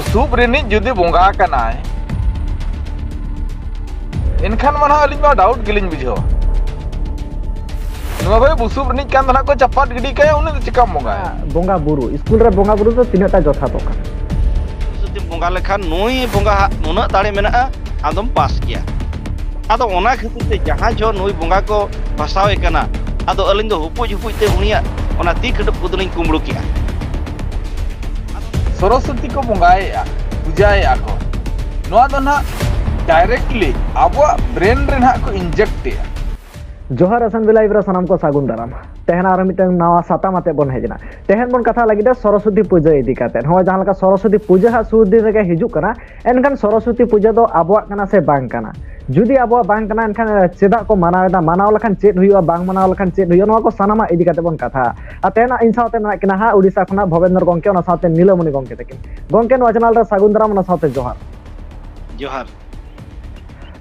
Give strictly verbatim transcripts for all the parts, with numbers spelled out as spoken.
ᱵᱩᱥᱩᱵ ᱨᱤᱱᱤᱡ ᱡᱩᱫᱤ ᱵᱚᱸᱜᱟ ᱠᱟᱱᱟᱭ, ᱮᱱᱠᱷᱟᱱ ᱢᱟ ᱱᱟᱦᱟᱜ ᱟᱹᱞᱤᱧ ᱢᱟ ᱰᱟᱣᱩᱴ ᱜᱮᱞᱤᱧ ᱵᱩᱡᱷᱟᱹᱣᱟ᱾ ᱱᱚᱣᱟ ᱵᱷᱟᱹᱭ ᱵᱩᱥᱩᱵ ᱨᱤᱱᱤᱡ ᱠᱟᱱ ᱫᱚ ᱱᱟᱦᱟᱜ ᱠᱚ ᱪᱟᱯᱟᱫ ᱜᱤᱰᱤ ᱠᱟᱭᱟ, ᱩᱱᱤ ᱫᱚ ᱪᱮᱠᱟᱢ ᱵᱚᱸᱜᱟᱭᱟ? ᱵᱚᱸᱜᱟ ᱵᱩᱨᱩ, ᱥᱠᱩᱞ ᱨᱮ ᱵᱚᱸᱜᱟ ᱵᱩᱨᱩ ᱫᱚ ᱛᱤᱱᱟᱹᱜ ᱴᱟ ᱡᱚᱛᱷᱟᱛᱚᱜ ᱠᱟᱱᱟ? ᱡᱩᱫᱤᱢ ᱵᱚᱸᱜᱟ ᱞᱮᱠᱷᱟᱱ ᱱᱩᱭ ᱵᱚᱸᱜᱟ ᱦᱟᱜ ᱱᱩᱱᱟᱹᱜ ᱫᱟᱲᱮ ᱢᱮᱱᱟᱜᱼᱟ, ᱟᱫᱚᱢ ᱯᱟᱥ ᱜᱮᱭᱟ᱾ ᱟᱫᱚ ᱚᱱᱟ ᱠᱷᱟᱹᱛᱤᱨ ᱛᱮ ᱡᱟᱦᱟᱸ ᱡᱚᱦᱚᱜ ᱱᱩᱭ ᱵᱚᱸᱜᱟ ᱠᱚ ᱵᱷᱟᱥᱟᱣᱮ ᱠᱟᱱᱟ, ᱟᱫᱚ ᱟᱹᱞᱤᱧ ᱫᱚ ᱦᱩᱯᱩᱡ ᱦᱩᱯᱩᱡ ᱛᱮ ᱩᱱᱤᱭᱟᱜ ᱚᱱᱟ ᱛᱤ ᱠᱟᱹᱴᱩᱵ ᱠᱚᱫᱚᱞᱤᱧ ᱠᱩᱢᱵᱽᱲᱩ ᱠᱮᱜᱼᱟ᱾ ᱥᱚᱨᱚᱥᱚᱛᱤ ᱠᱚ ᱵᱚᱸᱜᱟᱭᱮᱜᱼᱟ, ᱯᱩᱡᱟᱭᱮᱜᱼᱟ ᱠᱚ, ᱱᱚᱣᱟ ᱫᱚ ᱱᱟᱦᱟᱜ ᱰᱟᱭᱨᱮᱠᱴᱞᱤ ᱟᱵᱚᱣᱟᱜ ᱵᱨᱮᱱ ᱨᱮ ᱱᱟᱦᱟᱜ ᱠᱚ ᱤᱱᱡᱮᱠᱴ ᱮᱜᱼᱟ᱾ ᱡᱚᱦᱟᱨ ᱟᱥᱟᱢ ᱵᱤᱞᱟᱭᱤᱵ ᱨᱮ ᱥᱟᱱᱟᱢ ᱠᱚ ᱥᱟᱹᱜᱩᱱ ᱫᱟᱨᱟᱢ᱾ ᱛᱮᱦᱮᱧ ᱟᱨ ᱢᱤᱫᱴᱟᱝ ᱱᱟᱣᱟ ᱥᱟᱛᱟᱢ ᱟᱛᱮ ᱵᱚᱱ ᱦᱮᱡ ᱮᱱᱟ᱾ ᱛᱮᱦᱮᱧ ᱵᱚᱱ ᱠᱟᱛᱷᱟ ᱞᱟᱹᱜᱤᱫ ᱥᱚᱨᱚᱥᱚᱛᱤ ᱯᱩᱡᱟᱹ ᱤᱫᱤ ᱠᱟᱛᱮ᱾ ᱱᱚᱜᱼᱚᱭ ᱡᱟᱦᱟᱸ ᱞᱮᱠᱟ ᱥᱚᱨᱚᱥᱚᱛᱤ ᱯᱩᱡᱟᱹ ᱦᱟᱸᱜ ᱥᱩᱨ ᱫᱤᱱ ᱨᱮᱜᱮ ᱦᱤᱡᱩᱜ ᱠᱟᱱᱟ, ᱮᱱᱠᱷᱟᱱ ᱥᱚᱨᱚᱥᱚᱛᱤ ᱯᱩᱡᱟᱹ ᱫᱚ ᱟᱵᱚᱣᱟᱜ ᱠᱟᱱᱟ ᱥᱮ ᱵᱟᱝ ᱠᱟᱱᱟ? ᱡᱩᱫᱤ ᱟᱵᱚᱣᱟᱜ ᱵᱟᱝ ᱠᱟᱱᱟ, ᱮᱱᱠᱷᱟᱱ ᱪᱮᱫᱟᱜ ᱠᱚ ᱢᱟᱱᱟᱣ ᱮᱫᱟ? ᱢᱟᱱᱟᱣ ᱞᱮᱠᱷᱟᱱ ᱪᱮᱫ ᱦᱩᱭᱩᱜᱼᱟ? ᱵᱟᱝ ᱢᱟᱱᱟᱣ ᱞᱮᱠᱷᱟᱱ ᱪᱮᱫ ᱦᱩᱭᱩᱜᱼᱟ? ᱱᱚᱣᱟ ᱠᱚ ᱥᱟᱱᱟᱢᱟᱜ ᱤᱫᱤ ᱠᱟᱛᱮ ᱵᱚᱱ ᱠᱟᱛᱷᱟᱜᱼᱟ᱾ ᱟᱨ ᱛᱮᱦᱮᱧ ᱤᱧ ᱥᱟᱶᱛᱮ ᱢᱮᱱᱟᱜ ᱠᱤᱱᱟ ᱦᱟᱸᱜ ᱩᱰᱤᱥᱟ ᱠᱷᱚᱱᱟᱜ ᱵᱷᱚᱵᱮᱱᱫᱨᱚ ᱜᱚᱢᱠᱮ, ᱚᱱᱟ ᱥᱟᱶᱛᱮ ᱱᱤᱞᱟᱢᱚᱱᱤ ᱜᱚᱢᱠᱮ ᱛᱟᱹᱠᱤᱱ᱾ ᱜᱚᱢᱠᱮ, ᱱᱚᱣᱟ ᱪᱮᱱᱮᱞ ᱨᱮ ᱥᱟᱹᱜᱩᱱ ᱫᱟᱨᱟᱢ, ᱚᱱᱟ ᱥᱟᱶᱛᱮ ᱡᱚᱦᱟᱨ᱾ ᱡᱚᱦᱟᱨ᱾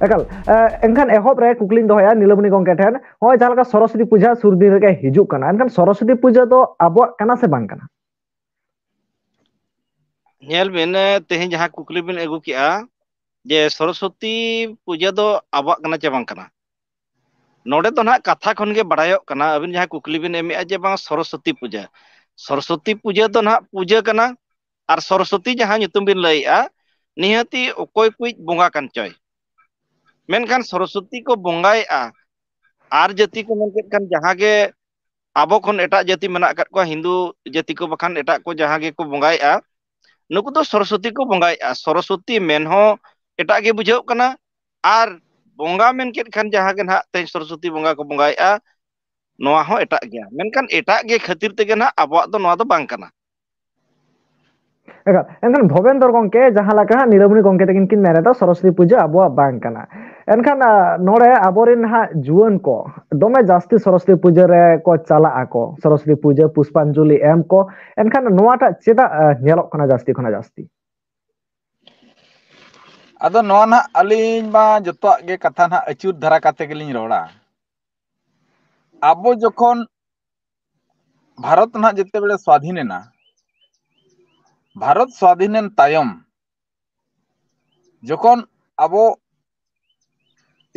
ᱮᱠᱟᱞ᱾ ᱮ, ᱮᱱᱠᱷᱟᱱ ᱮᱦᱚᱵ ᱨᱮ ᱠᱩᱠᱞᱤᱧ ᱫᱚᱦᱚᱭᱟ ᱱᱤᱞᱟᱢᱚᱱᱤ ᱜᱚᱢᱠᱮ ᱴᱷᱮᱱ, ᱱᱚᱜᱼᱚᱭ ᱡᱟᱦᱟᱸ ᱞᱮᱠᱟ ᱥᱚᱨᱚᱥᱚᱛᱤ ᱯᱩᱡᱟᱹ ᱥᱩᱨ ᱫᱤᱱ ᱨᱮᱜᱮ ᱦᱤᱡᱩᱜ ᱠᱟᱱᱟ, ᱮᱱᱠᱷᱟᱱ ᱥᱚᱨᱚᱥᱚᱛᱤ ᱯᱩᱡᱟᱹ ᱫᱚ ᱟᱵᱚᱣᱟᱜ ᱠᱟᱱᱟ ᱥᱮ ᱵᱟᱝ ᱠᱟᱱᱟ? ᱧᱮᱞ ᱵᱤᱱ, ᱮ, ᱛᱮᱦᱮᱧ ᱡᱟᱦᱟᱸ ᱠᱩᱠᱞᱤ ᱵᱤᱱ ᱟᱹᱜᱩ ᱠᱮᱜᱼᱟ, ᱡᱮ ᱥᱚᱨᱚᱥᱚᱛᱤ ᱯᱩᱡᱟᱹ ᱫᱚ ᱟᱵᱚᱣᱟᱜ ᱠᱟᱱᱟ ᱪᱮ ᱵᱟᱝ ᱠᱟᱱᱟ? ᱱᱚᱰᱮ ᱫᱚ ᱱᱟᱦᱟᱜ ᱠᱟᱛᱷᱟ ᱠᱷᱚᱱ ᱜᱮ ᱵᱟᱲᱟᱭᱚᱜ ᱠᱟᱱᱟ, ᱟᱹᱵᱤᱱ ᱡᱟᱦᱟᱸ ᱠᱩᱠᱞᱤ ᱵᱤᱱ ᱮᱢᱮᱜᱼᱟ ᱡᱮ ᱵᱟᱝ ᱥᱚᱨᱚᱥᱚᱛᱤ ᱯᱩᱡᱟᱹ, ᱥᱚᱨᱚᱥᱚᱛᱤ ᱯᱩᱡᱟᱹ ᱫᱚ ᱱᱟᱦᱟᱜ ᱯᱩᱡᱟᱹ ᱠᱟᱱᱟ, ᱟᱨ ᱥᱚᱨᱚᱥᱚᱛᱤ ᱡᱟᱦᱟᱸ ᱧᱩᱛᱩᱢ ᱵᱤᱱ ᱞᱟᱹᱭᱮᱜᱼᱟ, ᱱᱤᱦᱟᱹᱛᱤ ᱚᱠᱚᱭ ᱠᱚᱭᱤᱡ ᱵᱚᱸᱜᱟ ᱠᱟᱱ ᱪᱚᱭ, ᱢᱮᱱᱠᱷᱟᱱ ᱥᱚᱨᱚᱥᱚᱛᱤ ᱠᱚ ᱵᱚᱸᱜᱟᱭᱮᱜᱼᱟ᱾ ᱟᱨ ᱡᱟᱹᱛᱤ ᱠᱚ ᱢᱮᱱ ᱠᱮᱫ ᱠᱷᱟᱱ ᱡᱟᱦᱟᱸ ᱜᱮ ᱟᱵᱚ ᱠᱷᱚᱱ ᱮᱴᱟᱜ ᱡᱟᱹᱛᱤ ᱢᱮᱱᱟᱜ ᱟᱠᱟᱫ ᱠᱚᱣᱟ, ᱦᱤᱱᱫᱩ ᱡᱟᱹᱛᱤ ᱠᱚ ᱵᱟᱠᱷᱟᱱ ᱮᱴᱟᱜ ᱠᱚ ᱡᱟᱦᱟᱸ ᱜᱮᱠᱚ ᱵᱚᱸᱜᱟᱭᱮᱜᱼᱟ, ᱱᱩᱠᱩ ᱫᱚ ᱥᱚᱨᱚᱥᱚᱛᱤ ᱠᱚ ᱵᱚᱸᱜᱟᱭᱮᱜᱼᱟ᱾ ᱥᱚᱨᱚᱥᱚᱛᱤ ᱢᱮᱱ ᱦᱚᱸ ᱮᱴᱟᱜ ᱜᱮ ᱵᱩᱡᱷᱟᱹᱜ ᱠᱟᱱᱟ, ᱟᱨ ᱵᱚᱸᱜᱟ ᱢᱮᱱ ᱠᱮᱫ ᱠᱷᱟᱱ ᱡᱟᱦᱟᱸ ᱜᱮ ᱱᱟᱦᱟᱜ ᱛᱮᱦᱮᱧ ᱥᱚᱨᱚᱥᱚᱛᱤ ᱵᱚᱸᱜᱟ ᱠᱚ ᱵᱚᱸᱜᱟᱭᱮᱜᱼᱟ, ᱱᱚᱣᱟ ᱦᱚᱸ ᱮᱴᱟᱜ ᱜᱮᱭᱟ᱾ ᱢᱮᱱᱠᱷᱟᱱ ᱮᱴᱟᱜ ᱜᱮ ᱠᱷᱟᱹᱛᱤᱨ ᱛᱮᱜᱮ ᱱᱟᱦᱟᱜ ᱟᱵᱚᱣᱟᱜ ᱫᱚ ᱱᱚᱣᱟ ᱫᱚ ᱵᱟᱝ ᱠᱟᱱᱟ᱾ ᱮᱠᱟᱞ᱾ ᱮᱱᱠᱷᱟᱱ ᱵᱷᱚᱵᱮᱱᱫᱚᱨ ᱜᱚᱢᱠᱮ, ᱡᱟᱦᱟᱸ ᱞᱮᱠᱟ ᱦᱟᱸᱜ ᱱᱤᱞᱟᱢᱚᱱᱤ ᱜᱚᱢᱠᱮ ᱛᱟᱹᱠᱤᱱ ᱠᱤᱱ ᱢᱮᱱ ᱮᱫᱟ, ᱥᱚᱨᱚᱥᱚᱛᱤ ᱯᱩᱡᱟᱹ ᱟᱵᱚᱣᱟᱜ ᱵᱟᱝ ᱠᱟᱱᱟ᱾ ᱮᱱᱠᱷᱟᱱ, ᱟ, ᱱᱚᱰᱮ ᱟᱵᱚᱨᱮᱱ ᱦᱟᱸᱜ ᱡᱩᱣᱟᱹᱱ ᱠᱚ ᱫᱚᱢᱮ ᱡᱟᱹᱥᱛᱤ ᱥᱚᱨᱚᱥᱚᱛᱤ ᱯᱩᱡᱟᱹ ᱨᱮ ᱠᱚ ᱪᱟᱞᱟᱜ ᱟᱠᱚ, ᱥᱚᱨᱚᱥᱚᱛᱤ ᱯᱩᱡᱟᱹ, ᱯᱩᱥᱯᱟᱧᱡᱚᱞᱤ ᱮᱢ ᱠᱚ᱾ ᱮᱱᱠᱷᱟᱱ ᱱᱚᱣᱟᱴᱟᱜ ᱪᱮᱫᱟᱜ, ᱟ, ᱧᱮᱞᱚᱜ ᱠᱟᱱᱟ ᱡᱟᱹᱥᱛᱤ ᱠᱷᱚᱱᱟᱜ ᱡᱟᱹᱥᱛᱤ? ᱟᱫᱚ ᱱᱚᱣᱟ ᱱᱟᱦᱟᱜ ᱟᱹᱞᱤᱧ ᱢᱟ ᱡᱚᱛᱚᱣᱟᱜ ᱜᱮ ᱠᱟᱛᱷᱟ ᱱᱟᱦᱟᱜ ᱟᱹᱪᱩᱨ ᱫᱷᱟᱨᱟ ᱠᱟᱛᱮ ᱜᱮᱞᱤᱧ ᱨᱚᱲᱟ᱾ ᱟᱵᱚ ᱡᱚᱠᱷᱚᱱ ᱵᱷᱟᱨᱚᱛ ᱱᱟᱦᱟᱜ ᱡᱮᱛᱮ ᱵᱮᱲᱮ ᱥᱣᱟᱫᱷᱤᱱ ᱮᱱᱟ, ᱵᱷᱟᱨᱚᱛ ᱥᱣᱟᱫᱷᱤᱱᱮᱱ ᱛᱟᱭᱚᱢ ᱡᱚᱠᱷᱚᱱ ᱟᱵᱚ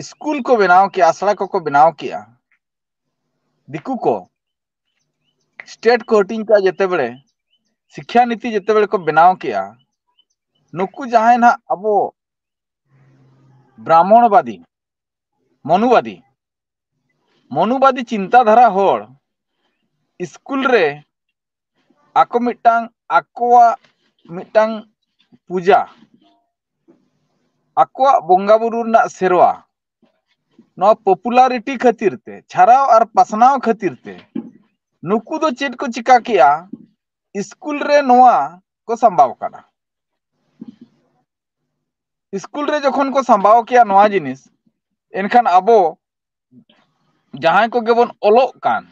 ᱥᱠᱩᱞ ᱠᱚ ᱵᱮᱱᱟᱣ ᱠᱮᱜᱼᱟ, ᱟᱥᱲᱟ ᱠᱚᱠᱚ ᱵᱮᱱᱟᱣ ᱠᱮᱜᱼᱟ, ᱫᱤᱠᱩ ᱠᱚ ᱥᱴᱮᱴ ᱠᱚ ᱦᱟᱹᱴᱤᱧ ᱠᱮᱜᱼᱟ, ᱡᱮᱛᱮᱵᱮᱲᱮ ᱥᱤᱠᱠᱷᱟ ᱱᱤᱛᱤ ᱡᱮᱛᱮᱵᱮᱲᱮ ᱠᱚ ᱵᱮᱱᱟᱣ ᱠᱮᱜᱼᱟ, ᱱᱩᱠᱩ ᱡᱟᱦᱟᱸᱭ ᱱᱟᱦᱟᱜ ᱟᱵᱚ ᱵᱨᱟᱦᱢᱚᱬᱵᱟᱫᱤ, ᱢᱚᱱᱩᱵᱟᱫᱤ, ᱢᱚᱱᱩᱵᱟᱫᱤ ᱪᱤᱱᱛᱟᱫᱷᱟᱨᱟ ᱦᱚᱲ ᱥᱠᱩᱞ ᱨᱮ ᱟᱠᱚ ᱢᱤᱫᱴᱟᱝ, ᱟᱠᱚᱣᱟᱜ ᱢᱤᱫᱴᱟᱝ ᱯᱩᱡᱟ, ᱟᱠᱚᱣᱟᱜ ᱵᱚᱸᱜᱟ ᱵᱩᱨᱩ ᱨᱮᱱᱟᱜ ᱥᱮᱨᱣᱟ, ᱱᱚᱣᱟ popularity ᱠᱷᱟᱹᱛᱤᱨ ᱛᱮ, ᱪᱷᱟᱨᱟᱣ ᱟᱨ ᱯᱟᱥᱱᱟᱣ ᱠᱷᱟᱹᱛᱤᱨ ᱛᱮ ᱱᱩᱠᱩ ᱫᱚ ᱪᱮᱫ ᱠᱚ ᱪᱤᱠᱟ ᱠᱮᱜᱼᱟ? ᱥᱠᱩᱞ ᱨᱮ ᱱᱚᱣᱟ ᱠᱚ ᱥᱟᱢᱵᱟᱣ ᱠᱟᱫᱟ᱾ ᱥᱠᱩᱞ ᱨᱮ ᱡᱚᱠᱷᱚᱱ ᱠᱚ ᱥᱟᱢᱵᱟᱣ ᱠᱮᱜᱼᱟ ᱱᱚᱣᱟ ᱡᱤᱱᱤᱥ, ᱮᱱᱠᱷᱟᱱ ᱟᱵᱚ ᱡᱟᱦᱟᱸᱭ ᱠᱚᱜᱮ ᱵᱚᱱ ᱚᱞᱚᱜ ᱠᱟᱱ,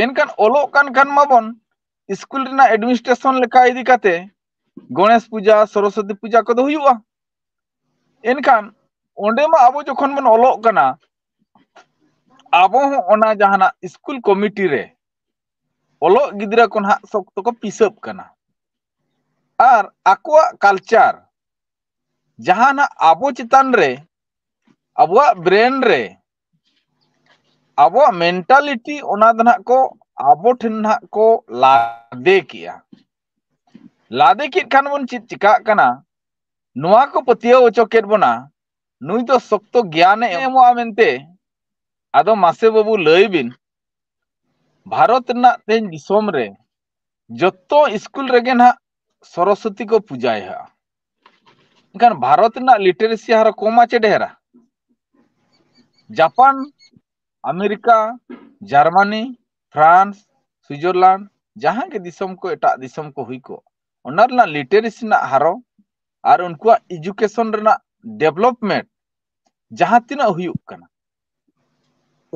ᱮᱱᱠᱷᱟᱱ ᱚᱞᱚᱜ ᱠᱟᱱ ᱠᱷᱟᱱ ᱢᱟᱵᱚᱱ ᱥᱠᱩᱞ ᱨᱮᱱᱟᱜ administration ᱞᱮᱠᱟ ᱤᱫᱤ ᱠᱟᱛᱮ ᱜᱚᱬᱮᱥ ᱯᱩᱡᱟ, ᱥᱚᱨᱚᱥᱚᱛᱤ ᱯᱩᱡᱟ ᱠᱚᱫᱚ ᱦᱩᱭᱩᱜᱼᱟ᱾ ᱮᱱᱠᱷᱟᱱ ᱚᱸᱰᱮ ᱢᱟ ᱟᱵᱚ ᱡᱚᱠᱷᱚᱱ ᱵᱚᱱ ᱚᱞᱚᱜ ᱠᱟᱱᱟ, ᱟᱵᱚ ᱦᱚᱸ ᱚᱱᱟ ᱡᱟᱦᱟᱱᱟᱜ ᱥᱠᱩᱞ ᱠᱚᱢᱤᱴᱤ ᱨᱮ ᱚᱞᱚᱜ ᱜᱤᱫᱽᱨᱟᱹ ᱠᱚ ᱱᱟᱦᱟᱜ ᱥᱚᱠᱛᱚ ᱠᱚ ᱯᱤᱥᱟᱹᱵ ᱠᱟᱱᱟ᱾ ᱟᱨ ᱟᱠᱚᱣᱟᱜ culture, ᱡᱟᱦᱟᱱᱟᱜ ᱟᱵᱚ ᱪᱮᱛᱟᱱ ᱨᱮ, ᱟᱵᱚᱣᱟᱜ brain ᱨᱮ, ᱟᱵᱚᱣᱟᱜ mentality, ᱚᱱᱟ ᱫᱚ ᱱᱟᱦᱟᱜ ᱠᱚ ᱟᱵᱚ ᱴᱷᱮᱱ ᱱᱟᱦᱟᱜ ᱠᱚ ᱞᱟᱫᱮ ᱠᱮᱜᱼᱟ᱾ ᱞᱟᱫᱮ ᱠᱮᱫ ᱠᱷᱟᱱ ᱵᱚᱱ ᱪᱮᱫ ᱪᱤᱠᱟᱜ ᱠᱟᱱᱟ? ᱱᱚᱣᱟ ᱠᱚ ᱯᱟᱹᱛᱭᱟᱹᱣ ᱦᱚᱪᱚ ᱠᱮᱫ ᱵᱚᱱᱟ, ᱱᱩᱭ ᱫᱚ ᱥᱚᱠᱛᱚ ᱜᱮᱭᱟᱱᱮ ᱮᱢᱚᱜᱼᱟ ᱢᱮᱱᱛᱮ᱾ ᱟᱫᱚ ᱢᱟᱥᱮ ᱵᱟᱹᱵᱩ ᱞᱟᱹᱭ ᱵᱤᱱ, ᱵᱷᱟᱨᱚᱛ ᱨᱮᱱᱟᱜ ᱛᱮᱦᱮᱧ ᱫᱤᱥᱚᱢ ᱨᱮ ᱡᱚᱛᱚ ᱥᱠᱩᱞ ᱨᱮᱜᱮ ᱱᱟᱦᱟᱜ ᱥᱚᱨᱚᱥᱚᱛᱤ ᱠᱚ ᱯᱩᱡᱟᱭᱟ᱾ ᱮᱱᱠᱷᱟᱱ ᱵᱷᱟᱨᱚᱛ ᱨᱮᱱᱟᱜ literacy ᱦᱟᱨ ᱠᱚᱢᱟ ᱪᱮ ᱰᱷᱮᱨᱟ? Japan, America, Germany, France, Switzerland, ᱡᱟᱦᱟᱸ ᱜᱮ ᱫᱤᱥᱚᱢ ᱠᱚ, ᱮᱴᱟᱜ ᱫᱤᱥᱚᱢ ᱠᱚ ᱦᱩᱭ ᱠᱚᱜ, ᱚᱱᱟ ᱨᱮᱱᱟᱜ literacy ᱨᱮᱱᱟᱜ ᱦᱟᱨᱚ ᱟᱨ ᱩᱱᱠᱩᱣᱟᱜ education ᱨᱮᱱᱟᱜ development ᱡᱟᱦᱟᱸ ᱛᱤᱱᱟᱹᱜ ᱦᱩᱭᱩᱜ ᱠᱟᱱᱟ,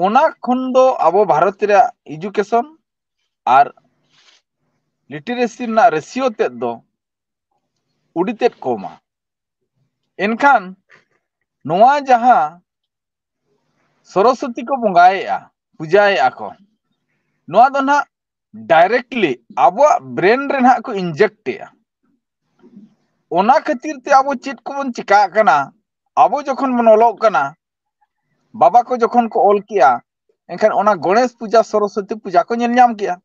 ᱚᱱᱟ ᱠᱷᱚᱱ ᱫᱚ ᱟᱵᱚ ᱵᱷᱟᱨᱚᱛ ᱨᱮᱭᱟᱜ education ᱟᱨ literacy ᱨᱮᱱᱟᱜ ratio ᱛᱮᱫ ᱫᱚ ᱟᱹᱰᱤ ᱛᱮᱫ ᱠᱚᱢᱟ᱾ ᱮᱱᱠᱷᱟᱱ ᱱᱚᱣᱟ ᱡᱟᱦᱟᱸ ᱥᱚᱨᱚᱥᱚᱛᱤ ᱠᱚ ᱵᱚᱸᱜᱟᱭᱮᱜᱼᱟ, ᱯᱩᱡᱟᱭᱮᱜᱼᱟ ᱠᱚ, ᱱᱚᱣᱟ ᱫᱚ ᱱᱟᱦᱟᱜ directly ᱟᱵᱚᱣᱟᱜ brain ᱨᱮ ᱱᱟᱦᱟᱜ ᱠᱚ inject ᱮᱜᱼᱟ᱾ ᱚᱱᱟ ᱠᱷᱟᱹᱛᱤᱨ ᱛᱮ ᱟᱵᱚ ᱪᱮᱫ ᱠᱚᱵᱚᱱ ᱪᱤᱠᱟᱜ ᱠᱟᱱᱟ, ᱟᱵᱚ ᱡᱚᱠᱷᱚᱱ ᱵᱚᱱ ᱚᱞᱚᱜ ᱠᱟᱱᱟ, ᱵᱟᱵᱟ ᱠᱚ ᱡᱚᱠᱷᱚᱱ ᱠᱚ ᱚᱞ ᱠᱮᱜᱼᱟ, ᱮᱱᱠᱷᱟᱱ ᱚᱱᱟ ᱜᱚᱬᱮᱥ ᱯᱩᱡᱟ, ᱥᱚᱨᱚᱥᱚᱛᱤ ᱯᱩᱡᱟ ᱠᱚ ᱧᱮᱞ ᱧᱟᱢ ᱠᱮᱜᱼᱟ᱾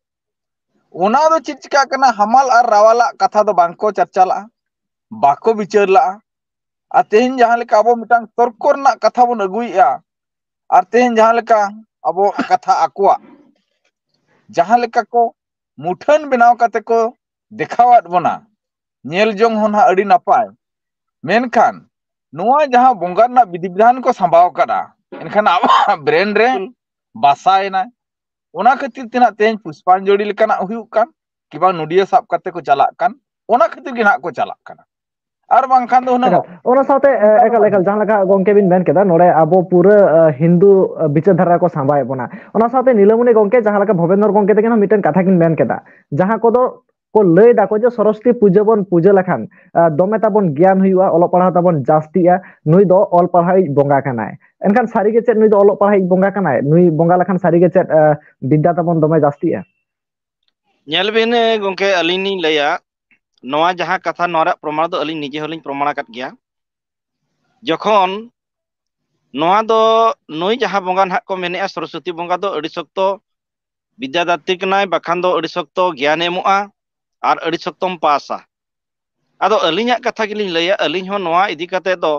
ᱚᱱᱟ ᱫᱚ ᱪᱮᱫ ᱪᱤᱠᱟᱜ ᱠᱟᱱᱟ, ᱦᱟᱢᱟᱞ ᱟᱨ ᱨᱟᱣᱟᱞᱟᱜ ᱠᱟᱛᱷᱟ ᱫᱚ ᱵᱟᱝ ᱠᱚ ᱪᱟᱨᱪᱟᱞᱟᱜᱼᱟ, ᱵᱟᱠᱚ ᱵᱤᱪᱟᱹᱨ ᱞᱟᱜᱼᱟ᱾ ᱟᱨ ᱛᱮᱦᱮᱧ ᱡᱟᱦᱟᱸ ᱞᱮᱠᱟ ᱟᱵᱚ ᱢᱤᱫᱴᱟᱝ ᱛᱚᱨᱠᱚ ᱨᱮᱱᱟᱜ ᱠᱟᱛᱷᱟ ᱵᱚᱱ ᱟᱹᱜᱩᱭᱮᱜᱼᱟ, ᱟᱨ ᱛᱮᱦᱮᱧ ᱡᱟᱦᱟᱸ ᱞᱮᱠᱟ ᱟᱵᱚ ᱠᱟᱛᱷᱟ ᱟᱠᱚᱣᱟᱜ ᱡᱟᱦᱟᱸ ᱞᱮᱠᱟ ᱠᱚ ᱢᱩᱴᱷᱟᱹᱱ ᱵᱮᱱᱟᱣ ᱠᱟᱛᱮ ᱠᱚ ᱫᱮᱠᱷᱟᱣᱟᱫ ᱵᱚᱱᱟ, ᱧᱮᱞ ᱡᱚᱝ ᱦᱚᱸ ᱱᱟᱦᱟᱜ ᱟᱹᱰᱤ ᱱᱟᱯᱟᱭ, ᱢᱮᱱᱠᱷᱟᱱ ᱱᱚᱣᱟ ᱡᱟᱦᱟᱸ ᱵᱚᱸᱜᱟ ᱨᱮᱱᱟᱜ ᱵᱤᱫᱷᱤ ᱵᱤᱫᱷᱟᱱ ᱠᱚ ᱥᱟᱸᱵᱟᱣ ᱠᱟᱫᱟ, ᱮᱱᱠᱷᱟᱱ ᱟᱵᱚᱣᱟᱜ brain ᱨᱮ ᱵᱟᱥᱟᱭᱮᱱᱟ᱾ ᱚᱱᱟ ᱠᱷᱟᱹᱛᱤᱨ ᱛᱮ ᱱᱟᱦᱟᱜ ᱛᱮᱦᱮᱧ ᱯᱩᱥᱯᱟᱧᱡᱚᱲᱤ ᱞᱮᱠᱟᱱᱟᱜ ᱦᱩᱭᱩᱜ ᱠᱟᱱ, ᱠᱤᱵᱟ ᱱᱚᱰᱤᱭᱟᱹ ᱥᱟᱵ ᱠᱟᱛᱮ ᱠᱚ ᱪᱟᱞᱟᱜ ᱠᱟᱱ, ᱚᱱᱟ ᱠᱷᱟᱹᱛᱤᱨ ᱜᱮ ᱱᱟᱦᱟᱜ ᱠᱚ ᱪᱟᱞᱟᱜ ᱠᱟᱱᱟ᱾ ᱟᱨ ᱵᱟᱝᱠᱷᱟᱱ ᱫᱚ ᱦᱩᱱᱟᱹᱝ ᱮᱠᱟᱞ, ᱚᱱᱟ ᱥᱟᱶᱛᱮ, ᱮ, ᱮᱠᱟᱞ, ᱮᱠᱟᱞ, ᱡᱟᱦᱟᱸ ᱞᱮᱠᱟ ᱜᱚᱝᱠᱮ ᱵᱤᱱ ᱢᱮᱱ ᱠᱮᱫᱟ, ᱱᱚᱰᱮ ᱟᱵᱚ ᱯᱩᱨᱟᱹ, ᱮ, ᱦᱤᱱᱫᱩ, ᱮ, ᱵᱤᱪᱟᱹᱨ ᱫᱷᱟᱨᱟ ᱠᱚ ᱥᱟᱸᱵᱟᱣᱮᱫ ᱵᱚᱱᱟ᱾ ᱚᱱᱟ ᱥᱟᱶᱛᱮ ᱱᱤᱞᱟᱢᱚᱱᱤ ᱜᱚᱝᱠᱮ, ᱡᱟᱦᱟᱸ ᱞᱮᱠᱟ ᱵᱷᱚᱵᱮᱱᱫᱚᱨ ᱜᱚᱝᱠᱮ ᱛᱟᱹᱠᱤᱱ ᱦᱚᱸ ᱢᱤᱫᱴᱮᱱ ᱠᱟᱛᱷᱟ ᱠᱤᱱ ᱢᱮᱱ ᱠᱮᱫᱟ, ᱡᱟᱦᱟᱸ ᱠᱚᱫᱚ ᱠᱚ ᱞᱟᱹᱭ ᱫᱟᱠᱚ ᱡᱮ ᱥᱚᱨᱚᱥᱚᱛᱤ ᱯᱩᱡᱟᱹ ᱵᱚᱱ ᱯᱩᱡᱟᱹ ᱞᱮᱠᱷᱟᱱ, ᱮ, ᱫᱚᱢᱮ ᱛᱟᱵᱚᱱ ᱜᱮᱭᱟᱱ ᱦᱩᱭᱩᱜᱼᱟ, ᱚᱞᱚᱜ ᱯᱟᱲᱦᱟᱣ ᱛᱟᱵᱚᱱ ᱡᱟᱹᱥᱛᱤᱜᱼᱟ, ᱱᱩᱭ ᱫᱚ ᱚᱞ ᱯᱟᱲᱦᱟᱣᱤᱡ ᱵᱚᱸᱜᱟ ᱠᱟᱱᱟᱭ᱾ ᱮᱱᱠᱷᱟᱱ ᱥᱟᱹᱨᱤ ᱜᱮ ᱪᱮᱫ ᱱᱩᱭ ᱫᱚ ᱚᱞᱚᱜ ᱯᱟᱲᱦᱟᱣᱤᱡ ᱵᱚᱸᱜᱟ ᱠᱟᱱᱟᱭ? ᱱᱩᱭ ᱵᱚᱸᱜᱟ ᱞᱮᱠᱷᱟᱱ ᱥᱟᱹᱨᱤ ᱜᱮ ᱪᱮᱫ, ᱮ, ᱵᱤᱫᱽᱫᱟ ᱛᱟᱵᱚᱱ ᱫᱚᱢᱮ ᱡᱟᱹᱥᱛᱤᱜᱼᱟ? ᱧᱮᱞ ᱵᱤᱱ, ᱮ, ᱜᱚᱝᱠᱮ, ᱟᱹᱞᱤᱧ ᱞᱤᱧ ᱞᱟᱹᱭᱟ, ᱱᱚᱣᱟ ᱡᱟᱦᱟᱸ ᱠᱟᱛᱷᱟ, ᱱᱚᱣᱟ ᱨᱮᱭᱟᱜ ᱯᱨᱚᱢᱟᱬ ᱫᱚ ᱟᱹᱞᱤᱧ ᱱᱤᱡᱮ ᱦᱚᱸᱞᱤᱧ ᱯᱨᱚᱢᱟᱬ ᱟᱠᱟᱫ ᱜᱮᱭᱟ᱾ ᱡᱚᱠᱷᱚᱱ ᱱᱚᱣᱟ ᱫᱚ ᱱᱩᱭ ᱡᱟᱦᱟᱸ ᱵᱚᱸᱜᱟ ᱱᱟᱦᱟᱜ ᱠᱚ ᱢᱮᱱᱮᱜᱼᱟ, ᱥᱚᱨᱚᱥᱚᱛᱤ ᱵᱚᱸᱜᱟ ᱫᱚ ᱟᱹᱰᱤ ᱥᱚᱠᱛᱚ ᱵᱤᱫᱽᱫᱟᱫᱟᱛᱨᱤ ᱠᱟᱱᱟᱭ, ᱵᱟᱠᱷᱟᱱ ᱫᱚ ᱟᱹᱰᱤ ᱥᱚᱠᱛᱚ ᱜᱮᱭᱟᱱᱮ ᱮᱢᱚᱜᱼᱟ ᱟᱨ ᱟᱹᱰᱤ ᱥᱚᱠᱛᱚᱢ ᱯᱟᱥᱟ᱾ ᱟᱫᱚ ᱟᱹᱞᱤᱧᱟᱜ ᱠᱟᱛᱷᱟ ᱜᱮᱞᱤᱧ ᱞᱟᱹᱭᱟ, ᱟᱹᱞᱤᱧ ᱦᱚᱸ ᱱᱚᱣᱟ ᱤᱫᱤ ᱠᱟᱛᱮ ᱫᱚ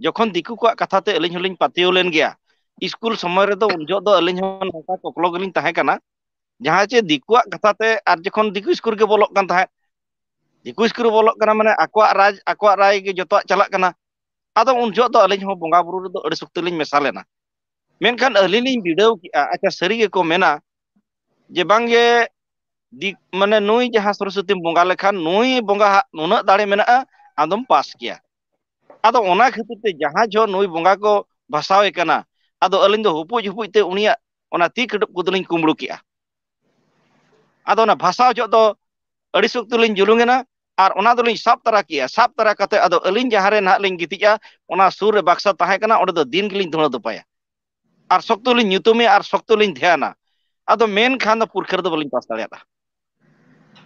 ᱡᱚᱠᱷᱚᱱ ᱫᱤᱠᱩ ᱠᱚᱣᱟᱜ ᱠᱟᱛᱷᱟ ᱛᱮ ᱟᱹᱞᱤᱧ ᱦᱚᱸᱞᱤᱧ ᱯᱟᱹᱛᱭᱟᱹᱣ ᱞᱮᱱ ᱜᱮᱭᱟ᱾ ᱤᱥᱠᱩᱞ ᱥᱚᱢᱚᱭ ᱨᱮᱫᱚ ᱩᱱ ᱡᱚᱦᱚᱜ ᱫᱚ ᱟᱹᱞᱤᱧ ᱦᱚᱸ ᱱᱚᱝᱠᱟ ᱠᱚᱠᱞᱚ ᱜᱮᱞᱤᱧ ᱛᱟᱦᱮᱸ ᱠᱟᱱᱟ, ᱡᱟᱦᱟᱸ ᱪᱮ ᱫᱤᱠᱩᱣᱟᱜ ᱠᱟᱛᱷᱟ ᱛᱮ, ᱟᱨ ᱡᱚᱠᱷᱚᱱ ᱫᱤᱠᱩ ᱤᱥᱠᱩᱞ ᱨᱮᱜᱮ ᱵᱚᱞᱚᱜ ᱠᱟᱱ ᱛᱟᱦᱮᱸᱫ, ᱫᱤᱠᱩ ᱤᱥᱠᱩᱞ ᱨᱮ ᱵᱚᱞᱚᱜ ᱠᱟᱱᱟ, ᱢᱟᱱᱮ ᱟᱠᱚᱣᱟᱜ ᱨᱟᱡᱽ, ᱟᱠᱚᱣᱟᱜ ᱨᱟᱭ ᱜᱮ ᱡᱚᱛᱚᱣᱟᱜ ᱪᱟᱞᱟᱜ ᱠᱟᱱᱟ᱾ ᱟᱫᱚ ᱩᱱ ᱡᱚᱦᱚᱜ ᱫᱚ ᱟᱹᱞᱤᱧ ᱦᱚᱸ ᱵᱚᱸᱜᱟ ᱵᱩᱨᱩ ᱨᱮᱫᱚ ᱟᱹᱰᱤ ᱥᱚᱠᱛᱚ ᱞᱤᱧ ᱢᱮᱥᱟ ᱞᱮᱱᱟ᱾ ᱢᱮᱱᱠᱷᱟᱱ ᱟᱹᱞᱤᱧ ᱞᱤᱧ ᱵᱤᱰᱟᱹᱣ ᱠᱮᱜᱼᱟ, ᱟᱪᱪᱷᱟ, ᱥᱟᱹᱨᱤ ᱜᱮᱠᱚ ᱢᱮᱱᱟ ᱡᱮ ᱵᱟᱝ ᱜᱮ ᱫᱤ-, ᱢᱟᱱᱮ ᱱᱩᱭ ᱡᱟᱦᱟᱸ ᱥᱚᱨᱚᱥᱚᱛᱤᱢ ᱵᱚᱸᱜᱟ ᱞᱮᱠᱷᱟᱱ, ᱱᱩᱭ ᱵᱚᱸᱜᱟ ᱦᱟᱜ ᱱᱩᱱᱟᱹᱜ ᱫᱟᱲᱮ ᱢᱮᱱᱟᱜᱼᱟ, ᱟᱢᱫᱚᱢ ᱯᱟᱥ ᱜᱮᱭᱟ᱾ ᱟᱫᱚ ᱚᱱᱟ ᱠᱷᱟᱹᱛᱤᱨ ᱛᱮ ᱡᱟᱦᱟᱸ ᱡᱚᱦᱚᱜ ᱱᱩᱭ ᱵᱚᱸᱜᱟ ᱠᱚ ᱵᱷᱟᱥᱟᱣᱮ ᱠᱟᱱᱟ, ᱟᱫᱚ ᱟᱹᱞᱤᱧ ᱫᱚ ᱦᱩᱯᱩᱡ ᱦᱩᱯᱩᱡ ᱛᱮ ᱩᱱᱤᱭᱟᱜ ᱚᱱᱟ ᱛᱤ ᱠᱟᱹᱴᱩᱵ ᱠᱚᱫᱚᱞᱤᱧ ᱠᱩᱢᱵᱽᱲᱩ ᱠᱮᱜᱼᱟ᱾ ᱟᱫᱚ ᱚᱱᱟ ᱵᱷᱟᱥᱟᱣ ᱡᱚᱦᱚᱜ ᱫᱚ ᱟᱹᱰᱤ ᱥᱚᱠᱛᱚ ᱞᱤᱧ ᱡᱩᱞᱩᱝ ᱮᱱᱟ, ᱟᱨ ᱚᱱᱟ ᱫᱚᱞᱤᱧ ᱥᱟᱵ ᱛᱟᱨᱟ ᱠᱮᱜᱼᱟ᱾ ᱥᱟᱵ ᱛᱟᱨᱟ ᱠᱟᱛᱮ ᱟᱫᱚ ᱟᱹᱞᱤᱧ ᱡᱟᱦᱟᱸ ᱨᱮ ᱱᱟᱦᱟᱜ ᱞᱤᱧ ᱜᱤᱛᱤᱡᱼᱟ, ᱚᱱᱟ ᱥᱩᱨ ᱨᱮ ᱵᱟᱠᱥᱟ ᱛᱟᱦᱮᱸ ᱠᱟᱱᱟ, ᱚᱸᱰᱮ ᱫᱚ ᱫᱤᱱ ᱜᱮᱞᱤᱧ ᱫᱷᱩᱬᱟᱹ ᱫᱚᱯᱟᱭᱟ᱾ ᱟᱨ ᱥᱚᱠᱛᱚ ᱞᱤᱧ ᱧᱩᱛᱩᱢᱮᱭᱟ ᱟᱨ ᱥᱚᱠᱛᱚ ᱞᱤᱧ ᱫᱷᱮᱭᱟᱱᱟ᱾ ᱟᱫᱚ ᱢᱮᱱᱠᱷᱟᱱ ᱫᱚ ᱯᱩᱨᱠᱷᱟᱹ ᱨᱮᱫᱚ ᱵᱟᱹᱞᱤᱧ ᱯᱟᱥ ᱫᱟᱲᱮᱭᱟᱫᱟ᱾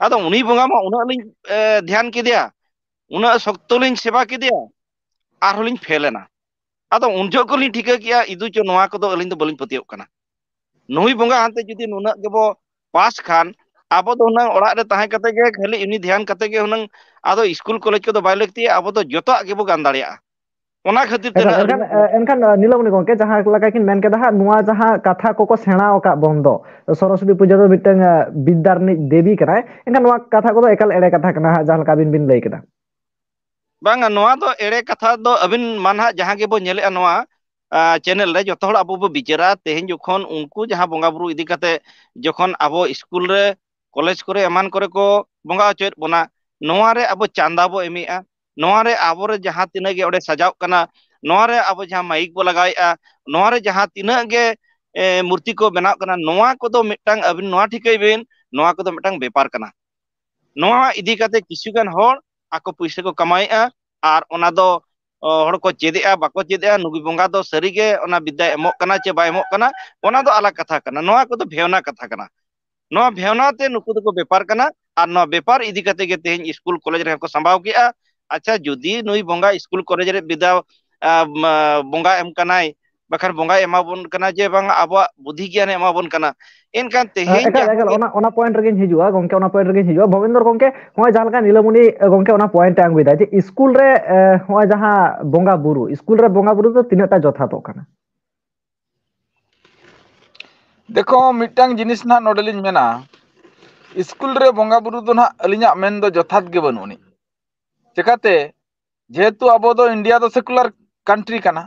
ᱟᱫᱚ ᱩᱱᱤ ᱵᱚᱸᱜᱟ ᱢᱟ ᱩᱱᱟᱹᱜ ᱞᱤᱧ ᱮ, ᱫᱷᱮᱭᱟᱱ ᱠᱮᱫᱮᱭᱟ, ᱩᱱᱟᱹᱜ ᱥᱚᱠᱛᱚ ᱞᱤᱧ ᱥᱮᱵᱟ ᱠᱮᱫᱮᱭᱟ, ᱟᱨᱦᱚᱸ ᱞᱤᱧ ᱯᱷᱮᱞ ᱮᱱᱟ᱾ ᱟᱫᱚ ᱩᱱ ᱡᱚᱦᱚᱜ ᱠᱷᱚᱱ ᱞᱤᱧ ᱴᱷᱤᱠᱟᱹ ᱠᱮᱜᱼᱟ, ᱤᱫᱩ ᱪᱚ ᱱᱚᱣᱟ ᱠᱚᱫᱚ ᱟᱹᱞᱤᱧ ᱫᱚ ᱵᱟᱹᱞᱤᱧ ᱯᱟᱹᱛᱭᱟᱹᱣᱟᱜ ᱠᱟᱱᱟ᱾ ᱱᱩᱭ ᱵᱚᱸᱜᱟ ᱦᱟᱱᱛᱮ ᱡᱩᱫᱤ ᱱᱩᱱᱟᱹᱜ ᱜᱮᱵᱚ ᱯᱟᱥ ᱠᱷᱟᱱ, ᱟᱵᱚ ᱫᱚ ᱦᱩᱱᱟᱹᱝ ᱚᱲᱟᱜ ᱨᱮ ᱛᱟᱦᱮᱸ ᱠᱟᱛᱮ ᱜᱮ, ᱠᱷᱟᱹᱞᱤ ᱩᱱᱤ ᱫᱷᱮᱭᱟᱱ ᱠᱟᱛᱮ ᱜᱮ ᱦᱩᱱᱟᱹᱝ ᱟᱫᱚ ᱤᱥᱠᱩᱞ ᱠᱚᱞᱮᱡᱽ ᱠᱚᱫᱚ ᱵᱟᱭ ᱞᱟᱹᱠᱛᱤᱭᱟ, ᱟᱵᱚ ᱫᱚ ᱡᱚᱛᱚᱣᱟᱜ ᱜᱮᱵᱚ ᱜᱟᱱ ᱫᱟᱲᱮᱭᱟᱜᱼᱟ᱾ ᱚᱱᱟ ᱠᱷᱟᱹᱛᱤᱨ ᱛᱮ ᱮᱱᱠᱷᱟᱱ, ᱱᱟᱦᱟᱜ ᱮᱱᱠᱷᱟᱱ, ᱟᱹᱞᱤᱧ ᱮᱱᱠᱷᱟᱱ, ᱱᱤᱞᱚᱢᱚᱱᱤ ᱜᱚᱢᱠᱮ, ᱡᱟᱦᱟᱸ ᱞᱮᱠᱟ ᱠᱤᱱ ᱢᱮᱱ ᱠᱮᱫᱟ ᱦᱟᱸᱜ, ᱱᱚᱣᱟ ᱡᱟᱦᱟᱸ ᱠᱟᱛᱷᱟ ᱠᱚᱠᱚ ᱥᱮᱬᱟ ᱟᱠᱟᱫ ᱵᱚᱱ ᱫᱚ, ᱥᱚᱨᱚᱥᱚᱛᱤ ᱯᱩᱡᱟᱹ ᱫᱚ ᱢᱤᱫᱴᱟᱝ, ᱟ, ᱵᱤᱫᱽᱫᱟ ᱨᱤᱱᱤᱡ ᱫᱮᱵᱤ ᱠᱟᱱᱟᱭ, ᱮᱱᱠᱷᱟᱱ ᱱᱚᱣᱟ ᱠᱟᱛᱷᱟ ᱠᱚᱫᱚ ᱮᱠᱟᱞ ᱮᱲᱮ ᱠᱟᱛᱷᱟ ᱠᱟᱱᱟ ᱦᱟᱸᱜ, ᱡᱟᱦᱟᱸ ᱞᱮᱠᱟ ᱟᱹᱵᱤᱱ ᱵᱤᱱ ᱞᱟᱹᱭ ᱠᱮᱫᱟ᱾ ᱵᱟᱝᱟ, ᱱᱚᱣᱟ ᱫᱚ ᱮᱲᱮ ᱠᱟᱛᱷᱟ ᱫᱚ ᱟᱹᱵᱤᱱ ᱢᱟ ᱱᱟᱦᱟᱜ ᱡᱟᱦᱟᱸ ᱜᱮᱵᱚ ᱧᱮᱞᱮᱜᱼᱟ ᱱᱚᱣᱟ, ᱟ, ᱪᱮᱱᱮᱞ ᱨᱮ, ᱡᱚᱛᱚ ᱦᱚᱲ ᱟᱵᱚ ᱵᱚ ᱵᱤᱪᱟᱹᱨᱟ᱾ ᱛᱮᱦᱮᱧ ᱡᱚᱠᱷᱚᱱ ᱩᱱᱠᱩ ᱡᱟᱦᱟᱸ ᱵᱚᱸᱜᱟ ᱵᱩᱨᱩ ᱤᱫᱤ ᱠᱟᱛᱮ ᱡᱚᱠᱷᱚᱱ ᱟᱵᱚ ᱤᱥᱠᱩᱞ ᱨᱮ, ᱠᱚᱞᱮᱡᱽ ᱠᱚᱨᱮ, ᱮᱢᱟᱱ ᱠᱚᱨᱮ ᱠᱚ ᱵᱚᱸᱜᱟ ᱦᱚᱪᱚᱭᱮᱫ ᱵᱚᱱᱟ, ᱱᱚᱣᱟ ᱨᱮ ᱟᱵᱚ ᱪᱟᱸᱫᱟ ᱵᱚ ᱮᱢᱮᱜᱼᱟ, ᱱᱚᱣᱟ ᱨᱮ ᱟᱵᱚ ᱨᱮ ᱡᱟᱦᱟᱸ ᱛᱤᱱᱟᱹᱜ ᱜᱮ ᱚᱸᱰᱮ ᱥᱟᱡᱟᱣ ᱠᱟᱱᱟ, ᱱᱚᱣᱟ ᱨᱮ ᱟᱵᱚ ᱡᱟᱦᱟᱸ ᱢᱟᱭᱤᱠ ᱵᱚ ᱞᱟᱜᱟᱣᱮᱜᱼᱟ, ᱱᱚᱣᱟ ᱨᱮ ᱡᱟᱦᱟᱸ ᱛᱤᱱᱟᱹᱜ ᱜᱮ, ᱮ, ᱢᱩᱨᱛᱤ ᱠᱚ ᱵᱮᱱᱟᱣ ᱠᱟᱱᱟ, ᱱᱚᱣᱟ ᱠᱚᱫᱚ ᱢᱤᱫᱴᱟᱝ ᱟᱹᱵᱤᱱ ᱱᱚᱣᱟ ᱴᱷᱤᱠᱟᱹᱭ ᱵᱤᱱ, ᱱᱚᱣᱟ ᱠᱚᱫᱚ ᱢᱤᱫᱴᱟᱝ ᱵᱮᱯᱟᱨ ᱠᱟᱱᱟ᱾ ᱱᱚᱣᱟ ᱤᱫᱤ ᱠᱟᱛᱮ ᱠᱤᱪᱷᱩ ᱜᱟᱱ ᱦᱚᱲ ᱟᱠᱚ ᱯᱩᱭᱥᱟᱹ ᱠᱚ ᱠᱟᱢᱟᱣᱮᱫᱼᱟ, ᱟᱨ ᱚᱱᱟ ᱫᱚ, ᱚ, ᱦᱚᱲ ᱠᱚ ᱪᱮᱫᱮᱜᱼᱟ, ᱵᱟᱠᱚ ᱪᱮᱫᱮᱜᱼᱟ, ᱱᱩᱭ ᱵᱚᱸᱜᱟ ᱫᱚ ᱥᱟᱹᱨᱤᱜᱮ ᱚᱱᱟ ᱵᱤᱫᱽᱫᱟᱭ ᱮᱢᱚᱜ ᱠᱟᱱᱟ ᱪᱮ ᱵᱟᱭ ᱮᱢᱚᱜ ᱠᱟᱱᱟ, ᱚᱱᱟ ᱫᱚ ᱟᱞᱟᱜᱽ ᱠᱟᱛᱷᱟ ᱠᱟᱱᱟ᱾ ᱱᱚᱣᱟ ᱠᱚᱫᱚ ᱵᱷᱮᱣᱱᱟ ᱠᱟᱛᱷᱟ ᱠᱟᱱᱟ᱾ ᱱᱚᱣᱟ ᱵᱷᱮᱣᱱᱟ ᱛᱮ ᱱᱩᱠᱩ ᱫᱚᱠᱚ ᱵᱮᱯᱟᱨ ᱠᱟᱱᱟ, ᱟᱨ ᱱᱚᱣᱟ ᱵᱮᱯᱟᱨ ᱤᱫᱤ ᱠᱟᱛᱮ ᱜᱮ ᱛᱮᱦᱮᱧ ᱤᱥᱠᱩᱞ ᱠᱚᱞᱮᱡᱽ ᱨᱮᱦᱚᱸ ᱠᱚ ᱥᱟᱢᱵᱟᱣ ᱠᱮᱜᱼᱟ᱾ ᱟᱪᱪᱷᱟ, ᱡᱩᱫᱤ ᱱᱩᱭ ᱵᱚᱸᱜᱟ ᱤᱥᱠᱩᱞ ᱠᱚᱞᱮᱡᱽ ᱨᱮ ᱵᱤᱫᱽᱫᱟ, ᱟ, ᱢᱟ, ᱵᱚᱸᱜᱟ ᱮᱢ ᱠᱟᱱᱟᱭ, ᱵᱟᱠᱷᱟᱱ ᱵᱚᱸᱜᱟᱭ ᱮᱢᱟ ᱵᱚᱱ ᱠᱟᱱᱟ ᱡᱮ ᱵᱟᱝ ᱟᱵᱚᱣᱟᱜ ᱵᱩᱫᱷᱤ ᱜᱮᱭᱟᱱᱮ ᱮᱢᱟ ᱵᱚᱱ ᱠᱟᱱᱟ, ᱮᱱᱠᱷᱟᱱ ᱛᱮᱦᱮᱧ ᱮᱠᱟᱞ, ᱡᱟᱦᱟᱸ ᱮᱠᱟᱞ, ᱜᱮ ᱚᱱᱟ, ᱚᱱᱟ ᱯᱚᱭᱮᱱᱴ ᱨᱮᱜᱮᱧ ᱦᱤᱡᱩᱜᱼᱟ ᱜᱚᱝᱠᱮ, ᱚᱱᱟ ᱯᱚᱭᱮᱱᱴ ᱨᱮᱜᱮᱧ ᱦᱤᱡᱩᱜᱼᱟ᱾ ᱵᱷᱚᱵᱮᱱᱫᱨᱚ ᱜᱚᱝᱠᱮ, ᱱᱚᱜᱼᱚᱭ ᱡᱟᱦᱟᱸ ᱞᱮᱠᱟ ᱱᱤᱞᱟᱢᱚᱱᱤ, ᱮ, ᱜᱚᱝᱠᱮ ᱚᱱᱟ ᱯᱚᱭᱮᱱᱴ ᱮ ᱟᱬᱜᱚᱭᱮᱫᱟ ᱡᱮ ᱤᱥᱠᱩᱞ ᱨᱮ, ᱮ, ᱱᱚᱜᱼᱚᱭ ᱡᱟᱦᱟᱸ ᱵᱚᱸᱜᱟ ᱵᱩᱨᱩ, ᱤᱥᱠᱩᱞ ᱨᱮ ᱵᱚᱸᱜᱟ ᱵᱩᱨᱩ ᱫᱚ ᱛᱤᱱᱟᱹᱜ ᱴᱟ ᱡᱚᱛᱷᱟᱛᱚᱜ ᱠᱟᱱᱟ? ᱫᱮᱠᱷᱚ, ᱢᱤᱫᱴᱟᱝ ᱡᱤᱱᱤᱥ ᱱᱟᱦᱟᱜ ᱱᱚᱰᱮ ᱞᱤᱧ ᱢᱮᱱᱟ, ᱤᱥᱠᱩᱞ ᱨᱮ ᱵᱚᱸᱜᱟ ᱵᱩᱨᱩ ᱫᱚ ᱱᱟᱦᱟᱜ ᱟᱹᱞᱤᱧᱟᱜ ᱢᱮᱱ ᱫᱚ ᱡᱚᱛᱷᱟᱛ ᱜᱮ ᱵᱟᱹᱱᱩᱜ ᱟᱹᱱᱤᱡ᱾ ᱪᱮᱠᱟᱛᱮ? ᱡᱮᱦᱮᱛᱩ ᱟᱵᱚ ᱫᱚ ᱤᱱᱰᱤᱭᱟ ᱫᱚ ᱥᱮᱠᱩᱞᱟᱨ ᱠᱟᱱᱴᱨᱤ ᱠᱟᱱᱟ᱾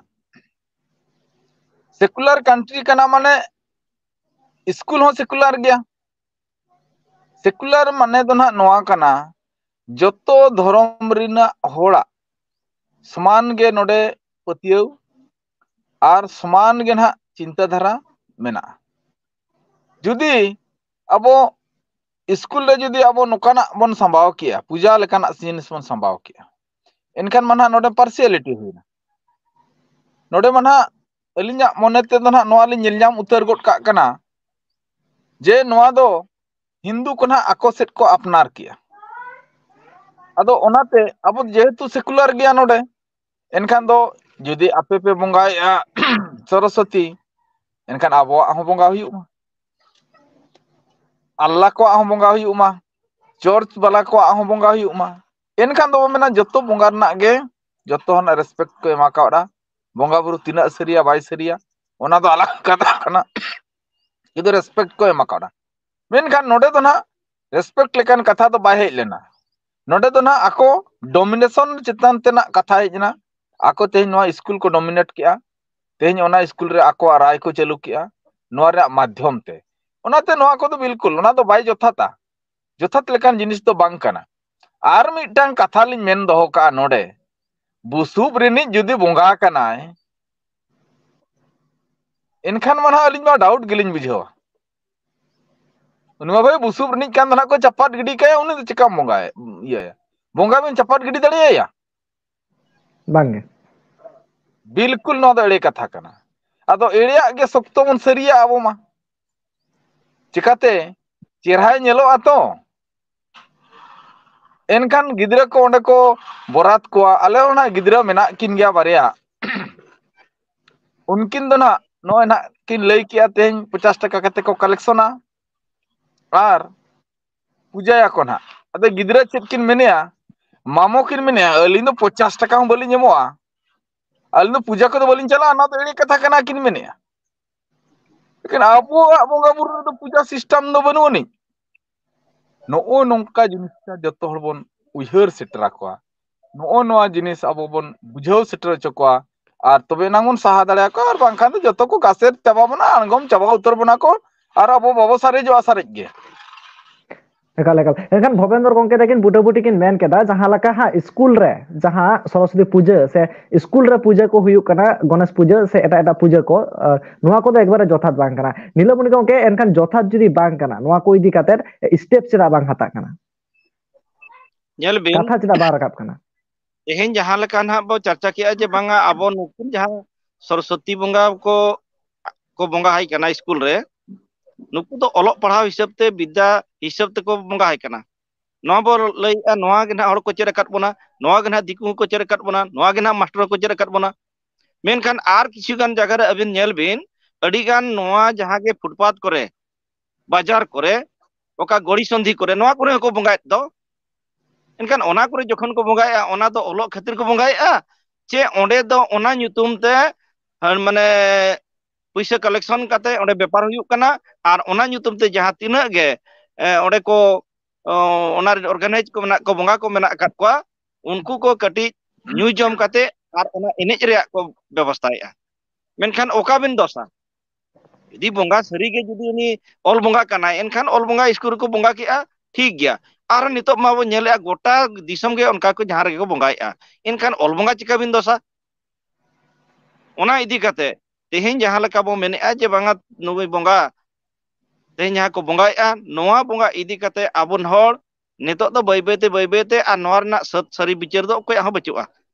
ᱥᱮᱠᱩᱞᱟᱨ ᱠᱟᱱᱴᱨᱤ ᱠᱟᱱᱟ ᱢᱟᱱᱮ ᱤᱥᱠᱩᱞ ᱦᱚᱸ ᱥᱮᱠᱩᱞᱟᱨ ᱜᱮᱭᱟ᱾ ᱥᱮᱠᱩᱞᱟᱨ ᱢᱟᱱᱮ ᱫᱚ ᱱᱟᱦᱟᱜ ᱱᱚᱣᱟ ᱠᱟᱱᱟ, ᱡᱚᱛᱚ ᱫᱷᱚᱨᱚᱢ ᱨᱮᱱᱟᱜ ᱦᱚᱲᱟᱜ ᱥᱚᱢᱟᱱ ᱜᱮ ᱱᱚᱰᱮ ᱯᱟᱹᱛᱭᱟᱹᱣ ᱟᱨ ᱥᱚᱢᱟᱱ ᱜᱮ ᱱᱟᱦᱟᱜ ᱪᱤᱱᱛᱟᱹ ᱫᱷᱟᱨᱟ ᱢᱮᱱᱟᱜᱼᱟ᱾ ᱡᱩᱫᱤ ᱟᱵᱚ ᱤᱥᱠᱩᱞ ᱨᱮ ᱡᱩᱫᱤ ᱟᱵᱚ ᱱᱚᱝᱠᱟᱱᱟᱜ ᱵᱚᱱ ᱥᱟᱢᱵᱟᱣ ᱠᱮᱭᱟ, ᱯᱩᱡᱟ ᱞᱮᱠᱟᱱᱟᱜ ᱡᱤᱱᱤᱥ ᱵᱚᱱ ᱥᱟᱢᱵᱟᱣ ᱠᱮᱭᱟ, ᱮᱱᱠᱷᱟᱱ ᱢᱟ ᱱᱟᱦᱟᱜ ᱱᱚᱰᱮ ᱯᱟᱨᱥᱤᱭᱟᱞᱤᱴᱤ ᱦᱩᱭᱱᱟ᱾ ᱱᱚᱰᱮ ᱢᱟ ᱱᱟᱦᱟᱜ ᱟᱹᱞᱤᱧᱟᱜ ᱢᱚᱱᱮ ᱛᱮᱫᱚ ᱱᱟᱦᱟᱜ ᱱᱚᱣᱟ ᱞᱤᱧ ᱧᱮᱞ ᱧᱟᱢ ᱩᱛᱟᱹᱨ ᱜᱚᱫ ᱠᱟᱜ ᱠᱟᱱᱟ, ᱡᱮ ᱱᱚᱣᱟ ᱫᱚ ᱦᱤᱱᱫᱩ ᱠᱚ ᱱᱟᱦᱟᱜ ᱟᱠᱚ ᱥᱮᱫ ᱠᱚ ᱟᱯᱱᱟᱨ ᱠᱮᱜᱼᱟ᱾ ᱟᱫᱚ ᱚᱱᱟᱛᱮ ᱟᱵᱚ ᱡᱮᱦᱮᱛᱩ ᱥᱮᱠᱩᱞᱟᱨ ᱜᱮᱭᱟ ᱱᱚᱰᱮ, ᱮᱱᱠᱷᱟᱱ ᱫᱚ ᱡᱩᱫᱤ ᱟᱯᱮ ᱯᱮ ᱵᱚᱸᱜᱟᱭᱮᱜᱼᱟ ᱥᱚᱨᱚᱥᱚᱛᱤ, ᱮᱱᱠᱷᱟᱱ ᱟᱵᱚᱣᱟᱜ ᱦᱚᱸ ᱵᱚᱸᱜᱟ ᱦᱩᱭᱩᱜ ᱢᱟ, ᱟᱞᱞᱟ ᱠᱚᱣᱟᱜ ᱦᱚᱸ ᱵᱚᱸᱜᱟ ᱦᱩᱭᱩᱜ ᱢᱟ, ᱪᱚᱨᱪ ᱵᱟᱞᱟ ᱠᱚᱣᱟᱜ ᱦᱚᱸ ᱵᱚᱸᱜᱟ ᱦᱩᱭᱩᱜ ᱢᱟ᱾ ᱮᱱᱠᱷᱟᱱ ᱫᱚᱵᱚ ᱢᱮᱱᱟ ᱡᱚᱛᱚ ᱵᱚᱸᱜᱟ ᱨᱮᱱᱟᱜ ᱜᱮ ᱡᱚᱛᱚ ᱦᱚᱲ ᱨᱮᱥᱯᱮᱠᱴ ᱠᱚ ᱮᱢᱟ ᱠᱟᱣᱫᱟ᱾ ᱵᱚᱸᱜᱟ ᱵᱩᱨᱩ ᱛᱤᱱᱟᱹᱜ ᱥᱟᱹᱨᱤᱭᱟ ᱵᱟᱭ ᱥᱟᱹᱨᱤᱭᱟ, ᱚᱱᱟ ᱫᱚ ᱟᱞᱟᱜᱽ ᱠᱟᱛᱷᱟ ᱠᱟᱱᱟ, ᱠᱤᱱᱛᱩ ᱨᱮᱥᱯᱮᱠᱴ ᱠᱚ ᱮᱢᱟ ᱠᱟᱣᱫᱟ᱾ ᱢᱮᱱᱠᱷᱟᱱ ᱱᱚᱰᱮ ᱫᱚ ᱱᱟᱦᱟᱜ ᱨᱮᱥᱯᱮᱠᱴ ᱞᱮᱠᱟᱱ ᱠᱟᱛᱷᱟ ᱫᱚ ᱵᱟᱭ ᱦᱮᱡ ᱞᱮᱱᱟ᱾ ᱱᱚᱰᱮ ᱫᱚ ᱱᱟᱦᱟᱜ ᱟᱠᱚ ᱰᱳᱢᱤᱱᱮᱥᱚᱱ ᱪᱮᱛᱟᱱ ᱛᱮᱱᱟᱜ ᱠᱟᱛᱷᱟ ᱦᱮᱡ ᱮᱱᱟ᱾ ᱟᱠᱚ ᱛᱮᱦᱮᱧ ᱱᱚᱣᱟ ᱥᱠᱩᱞ ᱠᱚ ᱰᱳᱢᱤᱱᱮᱴ ᱠᱮᱜᱼᱟ, ᱛᱮᱦᱮᱧ ᱚᱱᱟ ᱥᱠᱩᱞ ᱨᱮ ᱟᱠᱚᱣᱟᱜ ᱨᱟᱭ ᱠᱚ ᱪᱟᱹᱞᱩ ᱠᱮᱜᱼᱟ ᱱᱚᱣᱟ ᱨᱮᱭᱟᱜ ᱢᱟᱫᱽᱫᱷᱚᱢ ᱛᱮ᱾ ᱚᱱᱟᱛᱮ ᱱᱚᱣᱟ ᱠᱚᱫᱚ ᱵᱤᱞᱠᱩᱞ ᱚᱱᱟ ᱫᱚ ᱵᱟᱭ ᱡᱚᱛᱷᱟᱛᱟ, ᱡᱚᱛᱷᱟᱛ ᱞᱮᱠᱟᱱ ᱡᱤᱱᱤᱥ ᱫᱚ ᱵᱟᱝ ᱠᱟᱱᱟ᱾ ᱟᱨ ᱢᱤᱫᱴᱟᱝ ᱠᱟᱛᱷᱟ ᱞᱤᱧ ᱢᱮᱱ ᱫᱚᱦᱚ ᱠᱟᱜᱼᱟ ᱱᱚᱰᱮ, ᱵᱩᱥᱩᱵ ᱨᱤᱱᱤᱡ ᱡᱩᱫᱤ ᱵᱚᱸᱜᱟ ᱠᱟᱱᱟᱭ, ᱮᱱᱠᱷᱟᱱ ᱢᱟ ᱱᱟᱦᱟᱜ ᱟᱹᱞᱤᱧ ᱢᱟ ᱰᱟᱣᱩᱴ ᱜᱮᱞᱤᱧ ᱵᱩᱡᱷᱟᱹᱣᱟ᱾ ᱩᱱᱤ ᱢᱟ ᱵᱷᱟᱹᱭ ᱵᱩᱥᱩᱵ ᱨᱤᱱᱤᱡ ᱠᱟᱱ ᱫᱚ ᱱᱟᱦᱟᱜ ᱠᱚ ᱪᱟᱯᱟᱫ ᱜᱤᱰᱤ ᱠᱟᱭᱟ, ᱩᱱᱤ ᱫᱚ ᱪᱮᱠᱟᱢ ᱵᱚᱸᱜᱟᱭ ᱤᱭᱟᱹᱭᱟ? ᱵᱚᱸᱜᱟ ᱵᱤᱱ ᱪᱟᱯᱟᱫ ᱜᱤᱰᱤ ᱫᱟᱲᱮᱭᱟᱭᱟ? ᱵᱟᱝᱜᱮ᱾ ᱵᱤᱞᱠᱩᱞ ᱱᱚᱣᱟ ᱫᱚ ᱮᱲᱮ ᱠᱟᱛᱷᱟ ᱠᱟᱱᱟ᱾ ᱟᱫᱚ ᱮᱲᱮᱭᱟᱜ ᱜᱮ ᱥᱚᱠᱛᱚ ᱵᱚᱱ ᱥᱟᱹᱨᱤᱭᱟ ᱟᱵᱚ ᱢᱟ᱾ ᱪᱤᱠᱟᱛᱮ? ᱪᱮᱨᱦᱟᱭ ᱧᱮᱞᱚᱜᱼᱟ ᱛᱚ᱾ ᱮᱱᱠᱷᱟᱱ ᱜᱤᱫᱽᱨᱟᱹ ᱠᱚ ᱚᱸᱰᱮ ᱠᱚ ᱵᱚᱨᱟᱛ ᱠᱚᱣᱟ᱾ ᱟᱞᱮ ᱦᱚᱸ ᱱᱟᱦᱟᱜ ᱜᱤᱫᱽᱨᱟᱹ ᱢᱮᱱᱟᱜ ᱠᱤᱱ ᱜᱮᱭᱟ ᱵᱟᱨᱭᱟ᱾ ᱩᱱᱠᱤᱱ ᱫᱚ ᱱᱟᱦᱟᱜ ᱱᱚᱜᱼᱚᱭ ᱱᱟᱦᱟᱜ ᱠᱤᱱ ᱞᱟᱹᱭ ᱠᱮᱜᱼᱟ ᱛᱮᱦᱮᱧ ᱯᱚᱪᱟᱥ ᱴᱟᱠᱟ ᱠᱟᱛᱮ ᱠᱚ ᱠᱟᱞᱮᱠᱥᱚᱱᱟ ᱟᱨ ᱯᱩᱡᱟᱹᱭᱟᱠᱚ ᱱᱟᱦᱟᱜ᱾ ᱟᱫᱚ ᱜᱤᱫᱽᱨᱟᱹ ᱪᱮᱫ ᱠᱤᱱ ᱢᱮᱱᱮᱜᱼᱟ? ᱢᱟᱢᱚ ᱠᱤᱱ ᱢᱮᱱᱮᱜᱼᱟ, "ᱟᱹᱞᱤᱧ ᱫᱚ ᱯᱚᱪᱟᱥ ᱴᱟᱠᱟ ᱦᱚᱸ ᱵᱟᱹᱞᱤᱧ ᱮᱢᱚᱜᱼᱟ, ᱟᱹᱞᱤᱧ ᱫᱚ ᱯᱩᱡᱟᱹ ᱠᱚᱫᱚ ᱵᱟᱹᱞᱤᱧ ᱪᱟᱞᱟᱜᱼᱟ, ᱱᱚᱣᱟ ᱫᱚ ᱮᱲᱮ ᱠᱟᱛᱷᱟ ᱠᱟᱱᱟ" ᱠᱤᱱ ᱢᱮᱱᱮᱜᱼᱟ᱾ ᱞᱮᱠᱤᱱ ᱟᱵᱚᱣᱟᱜ ᱵᱚᱸᱜᱟ ᱵᱩᱨᱩ ᱨᱮᱫᱚ ᱯᱩᱡᱟ ᱥᱤᱥᱴᱮᱢ ᱫᱚ ᱵᱟᱹᱱᱩᱜ ᱟᱹᱱᱤᱡ᱾ ᱱᱚᱜᱼᱚ ᱱᱚᱝᱠᱟ ᱡᱤᱱᱤᱥᱴᱟ ᱡᱚᱛᱚ ᱦᱚᱲ ᱵᱚᱱ ᱩᱭᱦᱟᱹᱨ ᱥᱮᱴᱮᱨ ᱟᱠᱚᱣᱟ, ᱱᱚᱜᱼᱚ ᱱᱚᱣᱟ ᱡᱤᱱᱤᱥ ᱟᱵᱚ ᱵᱚᱱ ᱵᱩᱡᱷᱟᱹᱣ ᱥᱮᱴᱮᱨ ᱦᱚᱪᱚ ᱠᱚᱣᱟ, ᱟᱨ ᱛᱚᱵᱮ ᱮᱱᱟᱝ ᱵᱚᱱ ᱥᱟᱦᱟ ᱫᱟᱲᱮᱭᱟᱠᱚᱣᱟ᱾ ᱟᱨ ᱵᱟᱝᱠᱷᱟᱱ ᱫᱚ ᱡᱚᱛᱚ ᱠᱚ ᱜᱟᱥᱮᱨ ᱪᱟᱵᱟ ᱵᱚᱱᱟ, ᱟᱬᱜᱚᱢ ᱪᱟᱵᱟ ᱩᱛᱟᱹᱨ ᱵᱚᱱᱟ ᱠᱚ, ᱟᱨ ᱟᱵᱚ ᱵᱟᱵᱚ ᱥᱟᱨᱮᱡᱚᱜᱼᱟ ᱥᱟᱨᱮᱡ ᱜᱮ᱾ ᱮᱠᱟᱞ, ᱮᱠᱟᱞ᱾ ᱮᱱᱠᱷᱟᱱ ᱵᱷᱚᱵᱮᱱᱫᱨᱚ ᱜᱚᱢᱠᱮ ᱛᱟᱹᱠᱤᱱ ᱵᱩᱴᱟᱹᱵᱩᱴᱤ ᱠᱤᱱ ᱢᱮᱱ ᱠᱮᱫᱟ, ᱡᱟᱦᱟᱸ ᱞᱮᱠᱟ ᱦᱟᱸᱜ ᱥᱠᱩᱞ ᱨᱮ ᱡᱟᱦᱟᱸ ᱥᱚᱨᱚᱥᱚᱛᱤ ᱯᱩᱡᱟᱹ ᱥᱮ ᱥᱠᱩᱞ ᱨᱮ ᱯᱩᱡᱟᱹ ᱠᱚ ᱦᱩᱭᱩᱜ ᱠᱟᱱᱟ, ᱜᱚᱱᱮᱥ ᱯᱩᱡᱟᱹ ᱥᱮ ᱮᱴᱟᱜ ᱮᱴᱟᱜ ᱯᱩᱡᱟᱹ ᱠᱚ, ᱟᱸ, ᱱᱚᱣᱟ ᱠᱚᱫᱚ ᱮᱠᱵᱟᱨᱮ ᱡᱚᱛᱷᱟᱛ ᱵᱟᱝ ᱠᱟᱱᱟ᱾ ᱱᱤᱞᱟᱹᱢᱚᱱᱤ ᱜᱚᱢᱠᱮ, ᱮᱱᱠᱷᱟᱱ ᱡᱚᱛᱷᱟᱛ ᱡᱩᱫᱤ ᱵᱟᱝ ᱠᱟᱱᱟ, ᱱᱚᱣᱟ ᱠᱚ ᱤᱫᱤ ᱠᱟᱛᱮᱫ ᱥᱴᱮᱯ ᱪᱮᱫᱟᱜ ᱵᱟᱝ ᱦᱟᱛᱟᱜ ᱠᱟᱱᱟ? ᱧᱮᱞ ᱵᱤᱱ, ᱠᱟᱛᱷᱟ ᱪᱮᱫᱟᱜ ᱵᱟᱝ ᱨᱟᱠᱟᱵ ᱠᱟᱱᱟ? ᱛᱮᱦᱮᱧ ᱡᱟᱦᱟᱸ ᱞᱮᱠᱟ ᱱᱟᱦᱟᱜ ᱵᱚ ᱪᱟᱨᱪᱟ ᱠᱮᱜᱼᱟ ᱡᱮ ᱵᱟᱝᱟ ᱟᱵᱚ ᱱᱩᱠᱤᱱ ᱡᱟᱦᱟᱸ ᱥᱚᱨᱚᱥᱚᱛᱤ ᱵᱚᱸᱜᱟ ᱠᱚ, ᱠᱚ ᱵᱚᱸᱜᱟ ᱟᱭ ᱠᱟᱱᱟ ᱥᱠᱩᱞ ᱨᱮ, ᱱᱩᱠᱩ ᱫᱚ ᱚᱞᱚᱜ ᱯᱟᱲᱦᱟᱣ ᱦᱤᱥᱟᱹᱵ ᱛᱮ, ᱵᱤᱫᱽᱫᱟ ᱦᱤᱥᱟᱹᱵ ᱛᱮᱠᱚ ᱵᱚᱸᱜᱟ ᱟᱭ ᱠᱟᱱᱟ᱾ ᱱᱚᱣᱟ ᱵᱚ ᱞᱟᱹᱭᱮᱜᱼᱟ, ᱱᱚᱣᱟ ᱜᱮ ᱱᱟᱦᱟᱜ ᱦᱚᱲ ᱠᱚ ᱪᱮᱫ ᱟᱠᱟᱫ ᱵᱚᱱᱟ, ᱱᱚᱣᱟ ᱜᱮ ᱱᱟᱦᱟᱜ ᱫᱤᱠᱩ ᱦᱚᱸᱠᱚ ᱪᱮᱫ ᱟᱠᱟᱫ ᱵᱚᱱᱟ, ᱱᱚᱣᱟ ᱜᱮ ᱱᱟᱦᱟᱜ ᱢᱟᱥᱴᱟᱨ ᱦᱚᱸᱠᱚ ᱪᱮᱫ ᱟᱠᱟᱫ ᱵᱚᱱᱟ᱾ ᱢᱮᱱᱠᱷᱟᱱ ᱟᱨ ᱠᱤᱪᱷᱩ ᱜᱟᱱ ᱡᱟᱭᱜᱟ ᱨᱮ ᱟᱹᱵᱤᱱ ᱧᱮᱞ ᱵᱤᱱ, ᱟᱹᱰᱤ ᱜᱟᱱ ᱱᱚᱣᱟ ᱡᱟᱦᱟᱸ ᱜᱮ ᱯᱷᱩᱴᱯᱟᱛ ᱠᱚᱨᱮ, ᱵᱟᱡᱟᱨ ᱠᱚᱨᱮ, ᱚᱠᱟ ᱜᱚᱲᱤ ᱥᱚᱱᱫᱷᱤ ᱠᱚᱨᱮ, ᱱᱚᱣᱟ ᱠᱚᱨᱮ ᱦᱚᱸᱠᱚ ᱵᱚᱸᱜᱟᱭᱮᱫ ᱫᱚ᱾ ᱮᱱᱠᱷᱟᱱ ᱚᱱᱟ ᱠᱚᱨᱮ ᱡᱚᱠᱷᱚᱱ ᱠᱚ ᱵᱚᱸᱜᱟᱭᱮᱫᱼᱟ, ᱚᱱᱟ ᱫᱚ ᱚᱞᱚᱜ ᱠᱷᱟᱹᱛᱤᱨ ᱠᱚ ᱵᱚᱸᱜᱟᱭᱮᱫᱼᱟ, ᱪᱮ ᱚᱸᱰᱮ ᱫᱚ ᱚᱱᱟ ᱧᱩᱛᱩᱢ ᱛᱮ, ᱦᱮᱸ, ᱢᱟᱱᱮ ᱯᱩᱭᱥᱟᱹ ᱠᱟᱞᱮᱠᱥᱚᱱ ᱠᱟᱛᱮ ᱚᱸᱰᱮ ᱵᱮᱯᱟᱨ ᱦᱩᱭᱩᱜ ᱠᱟᱱᱟ, ᱟᱨ ᱚᱱᱟ ᱧᱩᱛᱩᱢ ᱛᱮ ᱡᱟᱦᱟᱸ ᱛᱤᱱᱟᱹᱜ ᱜᱮ, ᱮ, ᱚᱸᱰᱮ ᱠᱚ, ᱚ, ᱚᱱᱟ ᱨᱮᱱ ᱚᱨᱜᱟᱱᱟᱭᱤᱡᱽ ᱠᱚ ᱢᱮᱱᱟᱜ ᱠᱚ, ᱵᱚᱸᱜᱟ ᱠᱚ ᱢᱮᱱᱟᱜ ᱟᱠᱟᱫ ᱠᱚᱣᱟ, ᱩᱱᱠᱩ ᱠᱚ ᱠᱟᱹᱴᱤᱡ ᱧᱩ ᱡᱚᱢ ᱠᱟᱛᱮ ᱟᱨ ᱚᱱᱟ ᱮᱱᱮᱡ ᱨᱮᱭᱟᱜ ᱠᱚ ᱵᱮᱵᱚᱥᱛᱷᱟᱭᱮᱫᱼᱟ᱾ ᱢᱮᱱᱠᱷᱟᱱ ᱚᱠᱟ ᱵᱤᱱ ᱫᱚᱥᱟ? ᱡᱩᱫᱤ ᱵᱚᱸᱜᱟ ᱥᱟᱹᱨᱤᱜᱮ ᱡᱩᱫᱤ ᱩᱱᱤ ᱚᱞ ᱵᱚᱸᱜᱟ ᱠᱟᱱᱟᱭ, ᱮᱱᱠᱷᱟᱱ ᱚᱞ ᱵᱚᱸᱜᱟ ᱥᱠᱩᱞ ᱨᱮᱠᱚ ᱵᱚᱸᱜᱟ ᱠᱮᱜᱼᱟ, ᱴᱷᱤᱠ ᱜᱮᱭᱟ᱾ ᱟᱨ ᱱᱤᱛᱚᱜ ᱢᱟᱵᱚ ᱧᱮᱞᱮᱜᱼᱟ, ᱜᱚᱴᱟ ᱫᱤᱥᱚᱢ ᱜᱮ ᱚᱱᱠᱟ ᱠᱚ ᱡᱟᱦᱟᱸ ᱨᱮᱜᱮ ᱠᱚ ᱵᱚᱸᱜᱟᱭᱮᱜᱼᱟ᱾ ᱮᱱᱠᱷᱟᱱ ᱚᱞ ᱵᱚᱸᱜᱟ ᱪᱤᱠᱟ ᱵᱤᱱ ᱫᱚᱥᱟ? ᱚᱱᱟ ᱤᱫᱤ ᱠᱟᱛᱮ ᱛᱮᱦᱮᱧ ᱡᱟᱦᱟᱸ ᱞᱮᱠᱟ ᱵᱚ ᱢᱮᱱᱮᱜᱼᱟ ᱡᱮ ᱵᱟᱝᱟ ᱱᱩᱭ ᱵᱚᱸᱜᱟ, ᱛᱮᱦᱮᱧ ᱡᱟᱦᱟᱸ ᱠᱚ ᱵᱚᱸᱜᱟᱭᱮᱜᱼᱟ, ᱱᱚᱣᱟ ᱵᱚᱸᱜᱟ ᱤᱫᱤ ᱠᱟᱛᱮ ᱟᱵᱚ ᱦᱚᱲ ᱱᱤᱛᱚᱜ ᱫᱚ ᱵᱟᱹᱭ ᱵᱟᱹᱭ ᱛᱮ, ᱵᱟᱹᱭ ᱵᱟᱹᱭ ᱛᱮ ᱟᱨ ᱱᱚᱣᱟ ᱨᱮᱱᱟᱜ ᱥᱟᱹᱛ ᱥᱟᱹᱨᱤ ᱵᱤᱪᱟᱹᱨ ᱫᱚ ᱚᱠᱚᱭᱟᱜ ᱦᱚᱸ ᱵᱟᱹᱪᱩᱜᱼᱟ᱾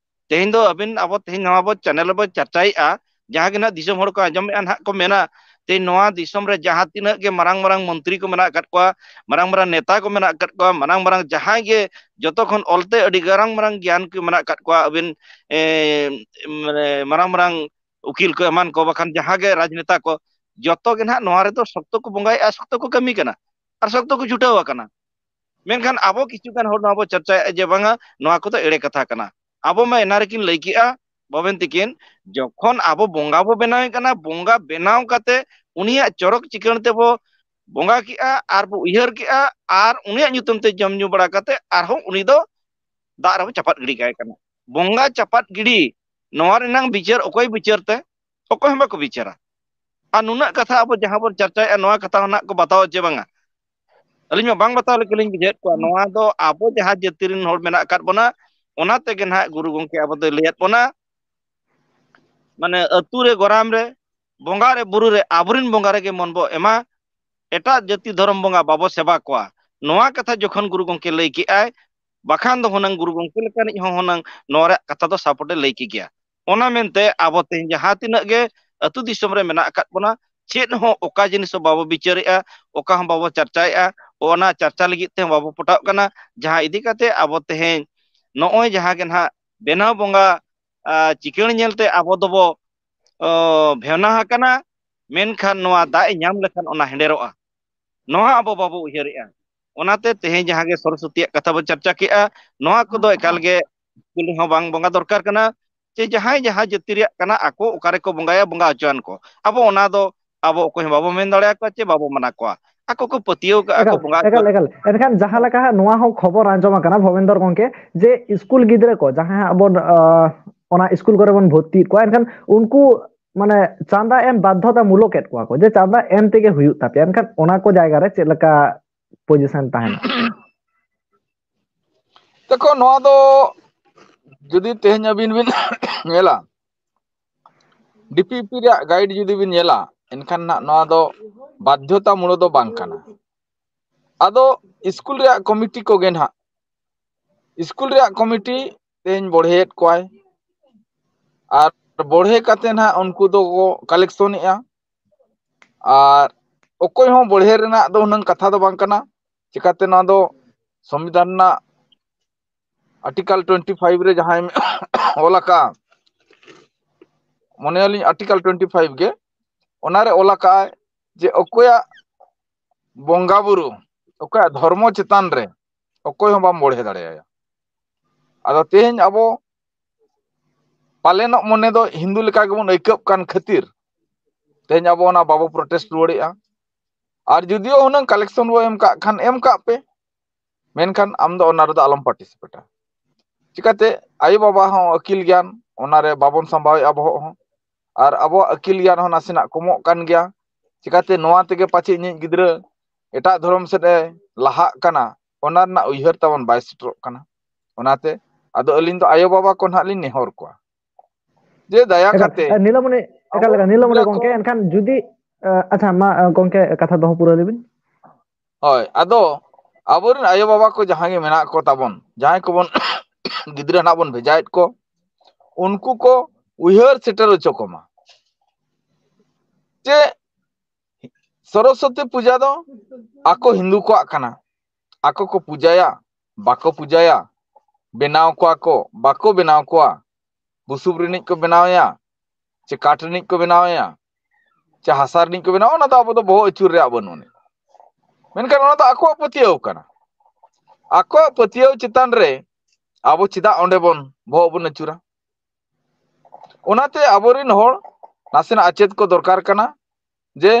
ᱛᱮᱦᱮᱧ ᱫᱚ ᱟᱹᱵᱤᱱ, ᱟᱵᱚ ᱛᱮᱦᱮᱧ ᱱᱚᱣᱟ ᱵᱚ ᱪᱮᱱᱮᱞ ᱨᱮᱵᱚ ᱪᱟᱨᱪᱟᱭᱮᱜᱼᱟ, ᱡᱟᱦᱟᱸ ᱜᱮ ᱱᱟᱦᱟᱜ ᱫᱤᱥᱚᱢ ᱦᱚᱲ ᱠᱚ ᱟᱸᱡᱚᱢᱮᱜᱼᱟ ᱱᱟᱦᱟᱜ ᱠᱚ ᱢᱮᱱᱟ, ᱛᱮᱦᱮᱧ ᱱᱚᱣᱟ ᱫᱤᱥᱚᱢ ᱨᱮ ᱡᱟᱦᱟᱸ ᱛᱤᱱᱟᱹᱜ ᱜᱮ ᱢᱟᱨᱟᱝ ᱢᱟᱨᱟᱝ ᱢᱚᱱᱛᱨᱤ ᱠᱚ ᱢᱮᱱᱟᱜ ᱟᱠᱟᱫ ᱠᱚᱣᱟ, ᱢᱟᱨᱟᱝ ᱢᱟᱨᱟᱝ ᱱᱮᱛᱟ ᱠᱚ ᱢᱮᱱᱟᱜ ᱟᱠᱟᱫ ᱠᱚᱣᱟ, ᱢᱟᱨᱟᱝ ᱢᱟᱨᱟᱝ ᱡᱟᱦᱟᱸᱭ ᱜᱮ ᱡᱚᱛᱚ ᱠᱷᱚᱱ ᱚᱞᱛᱮ ᱟᱹᱰᱤ ᱢᱟᱨᱟᱝ ᱢᱟᱨᱟᱝ ᱜᱮᱭᱟᱱ ᱠᱚ ᱢᱮᱱᱟᱜ ᱟᱠᱟᱫ ᱠᱚᱣᱟ, ᱟᱹᱵᱤᱱ, ᱮ, ᱢᱟᱱᱮ ᱢᱟᱨᱟᱝ ᱢᱟᱨᱟᱝ ᱩᱠᱤᱞ ᱠᱚ ᱮᱢᱟᱱ ᱠᱚ, ᱵᱟᱠᱷᱟᱱ ᱡᱟᱦᱟᱸ ᱜᱮ ᱨᱟᱡᱽᱱᱮᱛᱟ ᱠᱚ, ᱡᱚᱛᱚ ᱜᱮ ᱱᱟᱦᱟᱜ ᱱᱚᱣᱟ ᱨᱮᱫᱚ ᱥᱚᱠᱛᱚ ᱠᱚ ᱵᱚᱸᱜᱟᱭᱮᱜᱼᱟ, ᱥᱚᱠᱛᱚ ᱠᱚ ᱠᱟᱹᱢᱤ ᱠᱟᱱᱟ ᱟᱨ ᱥᱚᱠᱛᱚ ᱠᱚ ᱪᱷᱩᱴᱟᱹᱣ ᱟᱠᱟᱱᱟ᱾ ᱢᱮᱱᱠᱷᱟᱱ ᱟᱵᱚ ᱠᱤᱪᱷᱩ ᱜᱟᱱ ᱦᱚᱲ ᱱᱚᱣᱟ ᱵᱚ ᱪᱟᱨᱪᱟᱭᱮᱜᱼᱟ ᱡᱮ ᱵᱟᱝᱟ, ᱱᱚᱣᱟ ᱠᱚᱫᱚ ᱮᱲᱮ ᱠᱟᱛᱷᱟ ᱠᱟᱱᱟ᱾ ᱟᱵᱚ ᱢᱟ ᱮᱱᱟ ᱨᱮᱠᱤᱱ ᱞᱟᱹᱭ ᱠᱮᱜᱼᱟ, ᱵᱟᱵᱮᱱ ᱛᱤᱠᱤᱱ, ᱡᱚᱠᱷᱚᱱ ᱟᱵᱚ ᱵᱚᱸᱜᱟ ᱵᱚ ᱵᱮᱱᱟᱣᱮ ᱠᱟᱱᱟ, ᱵᱚᱸᱜᱟ ᱵᱮᱱᱟᱣ ᱠᱟᱛᱮ ᱩᱱᱤᱭᱟᱜ ᱪᱚᱨᱚᱠ ᱪᱤᱠᱟᱹᱬ ᱛᱮᱵᱚ ᱵᱚᱸᱜᱟ ᱠᱮᱜᱼᱟ ᱟᱨ ᱵᱚ ᱩᱭᱦᱟᱹᱨ ᱠᱮᱜᱼᱟ, ᱟᱨ ᱩᱱᱤᱭᱟᱜ ᱧᱩᱛᱩᱢ ᱛᱮ ᱡᱚᱢ ᱧᱩ ᱵᱟᱲᱟ ᱠᱟᱛᱮ ᱟᱨᱦᱚᱸ ᱩᱱᱤ ᱫᱚ ᱫᱟᱜ ᱨᱮᱵᱚ ᱪᱟᱯᱟᱫ ᱜᱤᱰᱤ ᱠᱟᱭ ᱠᱟᱱᱟ᱾ ᱵᱚᱸᱜᱟ ᱪᱟᱯᱟᱫ ᱜᱤᱰᱤ, ᱱᱚᱣᱟ ᱨᱮᱱᱟᱝ ᱵᱤᱪᱟᱹᱨ ᱚᱠᱚᱭ ᱵᱤᱪᱟᱹᱨ ᱛᱮ? ᱚᱠᱚᱭ ᱦᱚᱸ ᱵᱟᱠᱚ ᱵᱤᱪᱟᱹᱨᱟ᱾ ᱟᱨ ᱱᱩᱱᱟᱹᱜ ᱠᱟᱛᱷᱟ ᱟᱵᱚ ᱡᱟᱦᱟᱸ ᱵᱚᱱ ᱪᱟᱨᱪᱟᱭᱮᱜᱼᱟ, ᱱᱚᱣᱟ ᱠᱟᱛᱷᱟ ᱦᱚᱸ ᱱᱟᱜ ᱠᱚ ᱵᱟᱛᱟᱣᱟ ᱪᱮ ᱵᱟᱝᱟ? ᱟᱹᱞᱤᱧ ᱢᱟ ᱵᱟᱝ ᱵᱟᱛᱟᱣ ᱞᱮᱠᱟ ᱞᱤᱧ ᱵᱩᱡᱷᱟᱹᱣᱮᱫ ᱠᱚᱣᱟ᱾ ᱱᱚᱣᱟ ᱫᱚ ᱟᱵᱚ ᱡᱟᱦᱟᱸ ᱡᱟᱹᱛᱤ ᱨᱮᱱ ᱦᱚᱲ ᱢᱮᱱᱟᱜ ᱟᱠᱟᱫ ᱵᱚᱱᱟ, ᱚᱱᱟ ᱛᱮᱜᱮ ᱱᱟᱦᱟᱜ ᱜᱩᱨᱩ ᱜᱚᱢᱠᱮ ᱟᱵᱚ ᱫᱚᱭ ᱞᱟᱹᱭᱟᱫ ᱵᱚᱱᱟ, ᱢᱟᱱᱮ ᱟᱹᱛᱩ ᱨᱮ ᱜᱚᱨᱟᱢ ᱨᱮ, ᱵᱚᱸᱜᱟ ᱨᱮ ᱵᱩᱨᱩ ᱨᱮ ᱟᱵᱚᱨᱮᱱ ᱵᱚᱸᱜᱟ ᱨᱮᱜᱮ ᱢᱚᱱ ᱵᱚ ᱮᱢᱟ, ᱮᱴᱟᱜ ᱡᱟᱹᱛᱤ ᱫᱷᱚᱨᱚᱢ ᱵᱚᱸᱜᱟ ᱵᱟᱵᱚ ᱥᱮᱵᱟ ᱠᱚᱣᱟ᱾ ᱱᱚᱣᱟ ᱠᱟᱛᱷᱟ ᱡᱚᱠᱷᱚᱱ ᱜᱩᱨᱩ ᱜᱚᱢᱠᱮ ᱞᱟᱹᱭ ᱠᱮᱜᱼᱟᱭ, ᱵᱟᱠᱷᱟᱱ ᱫᱚ ᱦᱩᱱᱟᱹᱝ ᱜᱩᱨᱩ ᱜᱚᱢᱠᱮ ᱞᱮᱠᱟᱱᱤᱡ ᱦᱚᱸ ᱦᱩᱱᱟᱹᱝ ᱱᱚᱣᱟ ᱨᱮᱭᱟᱜ ᱠᱟᱛᱷᱟ ᱫᱚ ᱥᱟᱯᱳᱨᱴ ᱮ ᱞᱟᱹᱭ ᱠᱮ ᱜᱮᱭᱟ᱾ ᱚᱱᱟ ᱢᱮᱱᱛᱮ ᱟᱵᱚ ᱛᱮᱦᱮᱧ ᱡᱟᱦᱟᱸ ᱛᱤᱱᱟᱹᱜ ᱜᱮ ᱟᱹᱛᱩ ᱫᱤᱥᱚᱢ ᱨᱮ ᱢᱮᱱᱟᱜ ᱟᱠᱟᱫ ᱵᱚᱱᱟ, ᱪᱮᱫ ᱦᱚᱸ, ᱚᱠᱟ ᱡᱤᱱᱤᱥ ᱦᱚᱸ ᱵᱟᱵᱚ ᱵᱤᱪᱟᱹᱨᱮᱜᱼᱟ, ᱚᱠᱟ ᱦᱚᱸ ᱵᱟᱵᱚ ᱪᱟᱨᱪᱟᱭᱮᱜᱼᱟ, ᱚᱱᱟ ᱪᱟᱨᱪᱟ ᱞᱟᱹᱜᱤᱫ ᱛᱮᱦᱚᱸ ᱵᱟᱵᱚ ᱯᱚᱴᱟᱜ ᱠᱟᱱᱟ᱾ ᱡᱟᱦᱟᱸ ᱤᱫᱤ ᱠᱟᱛᱮ ᱟᱵᱚ ᱛᱮᱦᱮᱧ ᱱᱚᱜᱼᱚᱭ ᱡᱟᱦᱟᱸ ᱜᱮ ᱱᱟᱦᱟᱜ ᱵᱮᱱᱟᱣ ᱵᱚᱸᱜᱟ, ᱟ, ᱪᱤᱠᱟᱹᱬ ᱧᱮᱞᱛᱮ ᱟᱵᱚ ᱫᱚᱵᱚ, ᱚ, ᱵᱷᱮᱣᱱᱟ ᱟᱠᱟᱱᱟ, ᱢᱮᱱᱠᱷᱟᱱ ᱱᱚᱣᱟ ᱫᱟᱜ ᱮ ᱧᱟᱢ ᱞᱮᱠᱷᱟᱱ ᱚᱱᱟ ᱦᱮᱸᱰᱮᱨᱚᱜᱼᱟ᱾ ᱱᱚᱣᱟ ᱟᱵᱚ ᱵᱟᱵᱚ ᱩᱭᱦᱟᱹᱨᱮᱜᱼᱟ᱾ ᱚᱱᱟᱛᱮ ᱛᱮᱦᱮᱧ ᱡᱟᱦᱟᱸ ᱜᱮ ᱥᱚᱨᱚᱥᱚᱛᱤᱭᱟᱜ ᱠᱟᱛᱷᱟ ᱵᱚ ᱪᱟᱨᱪᱟ ᱠᱮᱜᱼᱟ, ᱱᱚᱣᱟ ᱠᱚᱫᱚ ᱮᱠᱟᱞ ᱜᱮ ᱥᱠᱩᱞ ᱨᱮᱦᱚᱸ ᱵᱟᱝ ᱵᱚᱸᱜᱟ ᱫᱚᱨᱠᱟᱨ ᱠᱟᱱᱟ᱾ ᱪᱮ ᱡᱟᱦᱟᱸᱭ ᱡᱟᱦᱟᱸ ᱡᱟᱹᱛᱤ ᱨᱮᱭᱟᱜ ᱠᱟᱱᱟ, ᱟᱠᱚ ᱚᱠᱟ ᱨᱮᱠᱚ ᱵᱚᱸᱜᱟᱭᱟ, ᱵᱚᱸᱜᱟ ᱦᱚᱪᱚᱣᱟᱱ ᱠᱚ᱾ ᱟᱵᱚ ᱚᱱᱟ ᱫᱚ, ᱟᱵᱚ ᱚᱠᱚᱭ ᱦᱚᱸ ᱵᱟᱵᱚ ᱢᱮᱱ ᱫᱟᱲᱮᱭᱟᱠᱚᱣᱟ ᱪᱮ ᱵᱟᱵᱚ ᱢᱟᱱᱟ ᱠᱚᱣᱟ᱾ ᱟᱠᱚ ᱠᱚ ᱯᱟᱹᱛᱭᱟᱹᱣ ᱠᱟᱜᱼᱟ ᱠᱚ ᱮᱠᱟᱞ, ᱵᱚᱸᱜᱟ ᱮᱠᱟᱞ, ᱦᱚᱪᱚᱣᱟᱱ᱾ ᱮᱠᱟᱞ᱾ ᱮᱱᱠᱷᱟᱱ ᱡᱟᱦᱟᱸ ᱞᱮᱠᱟ ᱦᱟᱸᱜ ᱱᱚᱣᱟ ᱦᱚᱸ ᱠᱷᱚᱵᱚᱨ ᱟᱸᱡᱚᱢ ᱟᱠᱟᱱᱟ, ᱵᱷᱚᱵᱮᱱᱫᱚᱨ ᱜᱚᱢᱠᱮ, ᱡᱮ ᱥᱠᱩᱞ ᱜᱤᱫᱽᱨᱟᱹ ᱠᱚ ᱡᱟᱦᱟᱸᱭ ᱦᱟᱸᱜ ᱵᱚᱱ, ᱟᱸ, ᱚᱱᱟ ᱥᱠᱩᱞ ᱠᱚᱨᱮ ᱵᱚᱱ ᱵᱷᱚᱨᱛᱤᱭᱮᱫ ᱠᱚᱣᱟ, ᱮᱱᱠᱷᱟᱱ ᱩᱱᱠᱩ ᱢᱟᱱᱮ ᱪᱟᱸᱫᱟ ᱮᱢ ᱵᱟᱫᱽᱫᱷᱚᱛᱟ ᱢᱩᱞᱚᱠ ᱮᱫ ᱠᱚᱣᱟ ᱠᱚ, ᱡᱮ ᱪᱟᱸᱫᱟ ᱮᱢ ᱛᱮᱜᱮ ᱦᱩᱭᱩᱜ ᱛᱟᱯᱮᱭᱟ᱾ ᱮᱱᱠᱷᱟᱱ ᱚᱱᱟ ᱠᱚ ᱡᱟᱭᱜᱟ ᱨᱮ ᱪᱮᱫ ᱞᱮᱠᱟ ᱯᱚᱡᱤᱥᱚᱱ ᱛᱟᱦᱮᱱᱟ? ᱫᱮᱠᱷᱚ, ᱱᱚᱣᱟ ᱫᱚ ᱡᱩᱫᱤ ᱛᱮᱦᱮᱧ ᱟᱹᱵᱤᱱ ᱵᱤᱱ ᱧᱮᱞᱟ, ᱰᱤᱯᱤᱯᱤ ᱨᱮᱭᱟᱜ ᱜᱟᱭᱤᱰ ᱡᱩᱫᱤ ᱵᱤᱱ ᱧᱮᱞᱟ, ᱮᱱᱠᱷᱟᱱ ᱱᱟᱜ ᱱᱚᱣᱟ ᱫᱚ ᱵᱟᱫᱽᱫᱷᱚᱛᱟ ᱢᱩᱞᱚᱠ ᱫᱚ ᱵᱟᱝ ᱠᱟᱱᱟ᱾ ᱟᱫᱚ ᱥᱠᱩᱞ ᱨᱮᱭᱟᱜ ᱠᱚᱢᱤᱴᱤ ᱠᱚᱜᱮ ᱱᱟᱦᱟᱜ, ᱥᱠᱩᱞ ᱨᱮᱭᱟᱜ ᱠᱚᱢᱤᱴᱤ ᱛᱮᱦᱮᱧ ᱵᱚᱲᱦᱮᱭᱮᱫ ᱠᱚᱣᱟᱭ, ᱟᱨ ᱵᱚᱲᱦᱮ ᱠᱟᱛᱮ ᱱᱟᱦᱟᱜ ᱩᱱᱠᱩ ᱫᱚᱠᱚ ᱠᱟᱞᱮᱠᱥᱚᱱᱮᱜᱼᱟ᱾ ᱟᱨ ᱚᱠᱚᱭ ᱦᱚᱸ ᱵᱚᱲᱦᱮ ᱨᱮᱱᱟᱜ ᱫᱚ ᱦᱩᱱᱟᱹᱝ ᱠᱟᱛᱷᱟ ᱫᱚ ᱵᱟᱝ ᱠᱟᱱᱟ, ᱪᱤᱠᱟᱹᱛᱮ ᱱᱚᱣᱟ ᱫᱚ ᱥᱚᱝᱵᱤᱫᱷᱟᱱ ᱨᱮᱱᱟᱜ ᱟᱨᱴᱤᱠᱟᱞ ᱴᱩᱭᱮᱱᱴᱤ ᱯᱷᱟᱭᱤᱵᱷ ᱨᱮ ᱡᱟᱦᱟᱸᱭ ᱚᱞ ᱟᱠᱟᱫ, ᱢᱚᱱᱮᱭᱟᱞᱤᱧ ᱟᱨᱴᱤᱠᱟᱞ ᱴᱩᱭᱮᱱᱴᱤ ᱯᱷᱟᱭᱤᱵᱷ ᱜᱮ, ᱚᱱᱟᱨᱮ ᱚᱞ ᱟᱠᱟᱫ ᱡᱮ ᱚᱠᱚᱭᱟᱜ ᱵᱚᱸᱜᱟ ᱵᱩᱨᱩ, ᱚᱠᱚᱭᱟᱜ ᱫᱷᱚᱨᱢᱚ ᱪᱮᱛᱟᱱ ᱨᱮ ᱚᱠᱚᱭ ᱦᱚᱸ ᱵᱟᱢ ᱵᱚᱲᱦᱮ ᱫᱟᱲᱮᱭᱟᱭᱟ᱾ ᱟᱫᱚ ᱛᱮᱦᱮᱧ ᱟᱵᱚ ᱯᱟᱞᱮᱱᱚᱜ ᱢᱚᱱᱮ ᱫᱚ ᱦᱤᱱᱫᱩ ᱞᱮᱠᱟ ᱜᱮᱵᱚᱱ ᱟᱹᱭᱠᱟᱹᱜ ᱠᱟᱱ ᱠᱷᱟᱹᱛᱤᱨ ᱛᱮᱦᱮᱧ ᱟᱵᱚ ᱚᱱᱟ ᱵᱟᱵᱚ ᱯᱨᱚᱴᱮᱥᱴ ᱨᱩᱣᱟᱹᱲᱮᱜᱼᱟ᱾ ᱟᱨ ᱡᱩᱫᱤᱭᱳ ᱦᱩᱱᱟᱹᱝ ᱠᱟᱞᱮᱠᱥᱚᱱ ᱵᱚ ᱮᱢ ᱠᱟᱜ ᱠᱷᱟᱱ ᱮᱢ ᱠᱟᱜ ᱯᱮ, ᱢᱮᱱᱠᱷᱟᱱ ᱟᱢ ᱫᱚ ᱚᱱᱟ ᱨᱮᱫᱚ ᱟᱞᱚᱢ ᱯᱟᱨᱴᱤᱥᱤᱯᱮᱴᱟ᱾ ᱪᱤᱠᱟᱹᱛᱮ? ᱟᱭᱳ ᱵᱟᱵᱟ ᱦᱚᱸ ᱟᱹᱠᱤᱞ ᱜᱮᱭᱟᱱ, ᱚᱱᱟᱨᱮ ᱵᱟᱵᱚᱱ ᱥᱟᱢᱵᱟᱣᱮᱫᱼᱟ ᱵᱚᱦᱚᱜ ᱦᱚᱸ, ᱟᱨ ᱟᱵᱚᱣᱟᱜ ᱟᱹᱠᱤᱞ ᱜᱮᱭᱟᱱ ᱦᱚᱸ ᱱᱟᱥᱮᱱᱟᱜ ᱠᱚᱢᱚᱜ ᱠᱟᱱ ᱜᱮᱭᱟ᱾ ᱪᱤᱠᱟᱹᱛᱮ ᱱᱚᱣᱟ ᱛᱮᱜᱮ ᱯᱟᱪᱮ ᱤᱧᱤᱡ ᱜᱤᱫᱽᱨᱟᱹ ᱮᱴᱟᱜ ᱫᱷᱚᱨᱚᱢ ᱥᱮᱫ ᱮ ᱞᱟᱦᱟᱜ ᱠᱟᱱᱟ, ᱚᱱᱟ ᱨᱮᱱᱟᱜ ᱩᱭᱦᱟᱹᱨ ᱛᱟᱵᱚᱱ ᱵᱟᱭ ᱥᱮᱴᱮᱨᱚᱜ ᱠᱟᱱᱟ᱾ ᱚᱱᱟᱛᱮ ᱟᱫᱚ ᱟᱹᱞᱤᱧ ᱫᱚ ᱟᱭᱳ ᱵᱟᱵᱟ ᱠᱚ ᱱᱟᱦᱟᱜ ᱞᱤᱧ ᱱᱮᱦᱚᱨ ᱠᱚᱣᱟ ᱡᱮ ᱫᱟᱭᱟ ᱮᱠᱟᱞ, ᱠᱟᱛᱮ ᱮ, ᱱᱤᱞᱚᱢᱚᱱᱤ, ᱮᱠᱟᱞ, ᱟᱵᱚ ᱮᱠᱟᱞ, ᱱᱤᱞᱚᱢᱚᱱᱤ ᱜᱤᱫᱽᱨᱟᱹ ᱠᱚ ᱜᱚᱢᱠᱮ, ᱮᱱᱠᱷᱟᱱ ᱡᱩᱫᱤ, ᱮ, ᱟᱪᱪᱷᱟ, ᱢᱟ, ᱮ, ᱜᱚᱢᱠᱮ, ᱠᱟᱛᱷᱟ ᱫᱚᱦᱚ ᱯᱩᱨᱟᱹᱣ ᱞᱮᱵᱤᱱ᱾ ᱦᱳᱭ, ᱟᱫᱚ ᱟᱵᱚᱨᱮᱱ ᱟᱭᱳ ᱵᱟᱵᱟ ᱠᱚ ᱡᱟᱦᱟᱸᱭ ᱜᱮ ᱢᱮᱱᱟᱜ ᱠᱚ ᱛᱟᱵᱚᱱ, ᱡᱟᱦᱟᱸᱭ ᱠᱚᱵᱚᱱ ᱜᱤᱫᱽᱨᱟᱹ ᱱᱟᱜ ᱵᱚᱱ ᱵᱷᱮᱡᱟᱭᱮᱫ ᱠᱚ, ᱩᱱᱠᱩ ᱠᱚ ᱩᱭᱦᱟᱹᱨ ᱥᱮᱴᱮᱨ ᱦᱚᱪᱚ ᱠᱚᱢᱟ ᱡᱮ ᱥᱚᱨᱚᱥᱚᱛᱤ ᱯᱩᱡᱟ ᱫᱚ ᱟᱠᱚ ᱦᱤᱱᱫᱩ ᱠᱚᱣᱟᱜ ᱠᱟᱱᱟ᱾ ᱟᱠᱚ ᱠᱚ ᱯᱩᱡᱟᱭᱟ, ᱵᱟᱠᱚ ᱯᱩᱡᱟᱭᱟ, ᱵᱮᱱᱟᱣ ᱠᱚᱣᱟ ᱠᱚ, ᱵᱟᱠᱚ ᱵᱮᱱᱟᱣ ᱠᱚᱣᱟ, ᱵᱩᱥᱩᱵ ᱨᱤᱱᱤᱡ ᱠᱚ ᱵᱮᱱᱟᱣᱮᱭᱟ, ᱪᱮ ᱠᱟᱴ ᱨᱤᱱᱤᱡ ᱠᱚ ᱵᱮᱱᱟᱣᱮᱭᱟ, ᱪᱮ ᱦᱟᱥᱟ ᱨᱤᱱᱤᱡ ᱠᱚ ᱵᱮᱱᱟᱣᱟ, ᱚᱱᱟ ᱫᱚ ᱟᱵᱚ ᱫᱚ ᱵᱚᱦᱚᱜ ᱟᱹᱪᱩᱨ ᱨᱮᱭᱟᱜ ᱵᱟᱹᱱᱩᱜ ᱟᱹᱱᱤᱡ᱾ ᱢᱮᱱᱠᱷᱟᱱ ᱚᱱᱟ ᱫᱚ ᱟᱠᱚᱣᱟᱜ ᱯᱟᱹᱛᱭᱟᱹᱣ ᱠᱟᱱᱟ᱾ ᱟᱠᱚᱣᱟᱜ ᱯᱟᱹᱛᱭᱟᱹᱣ ᱪᱮᱛᱟᱱ ᱨᱮ ᱟᱵᱚ ᱪᱮᱫᱟᱜ ᱚᱸᱰᱮ ᱵᱚᱱ ᱵᱚᱦᱚᱜ ᱵᱚᱱ ᱟᱹᱪᱩᱨᱟ? ᱚᱱᱟᱛᱮ ᱟᱵᱚᱨᱮᱱ ᱦᱚᱲ ᱱᱟᱥᱮᱱᱟᱜ ᱟᱪᱮᱫ ᱠᱚ ᱫᱚᱨᱠᱟᱨ ᱠᱟᱱᱟ᱾ ᱡᱮ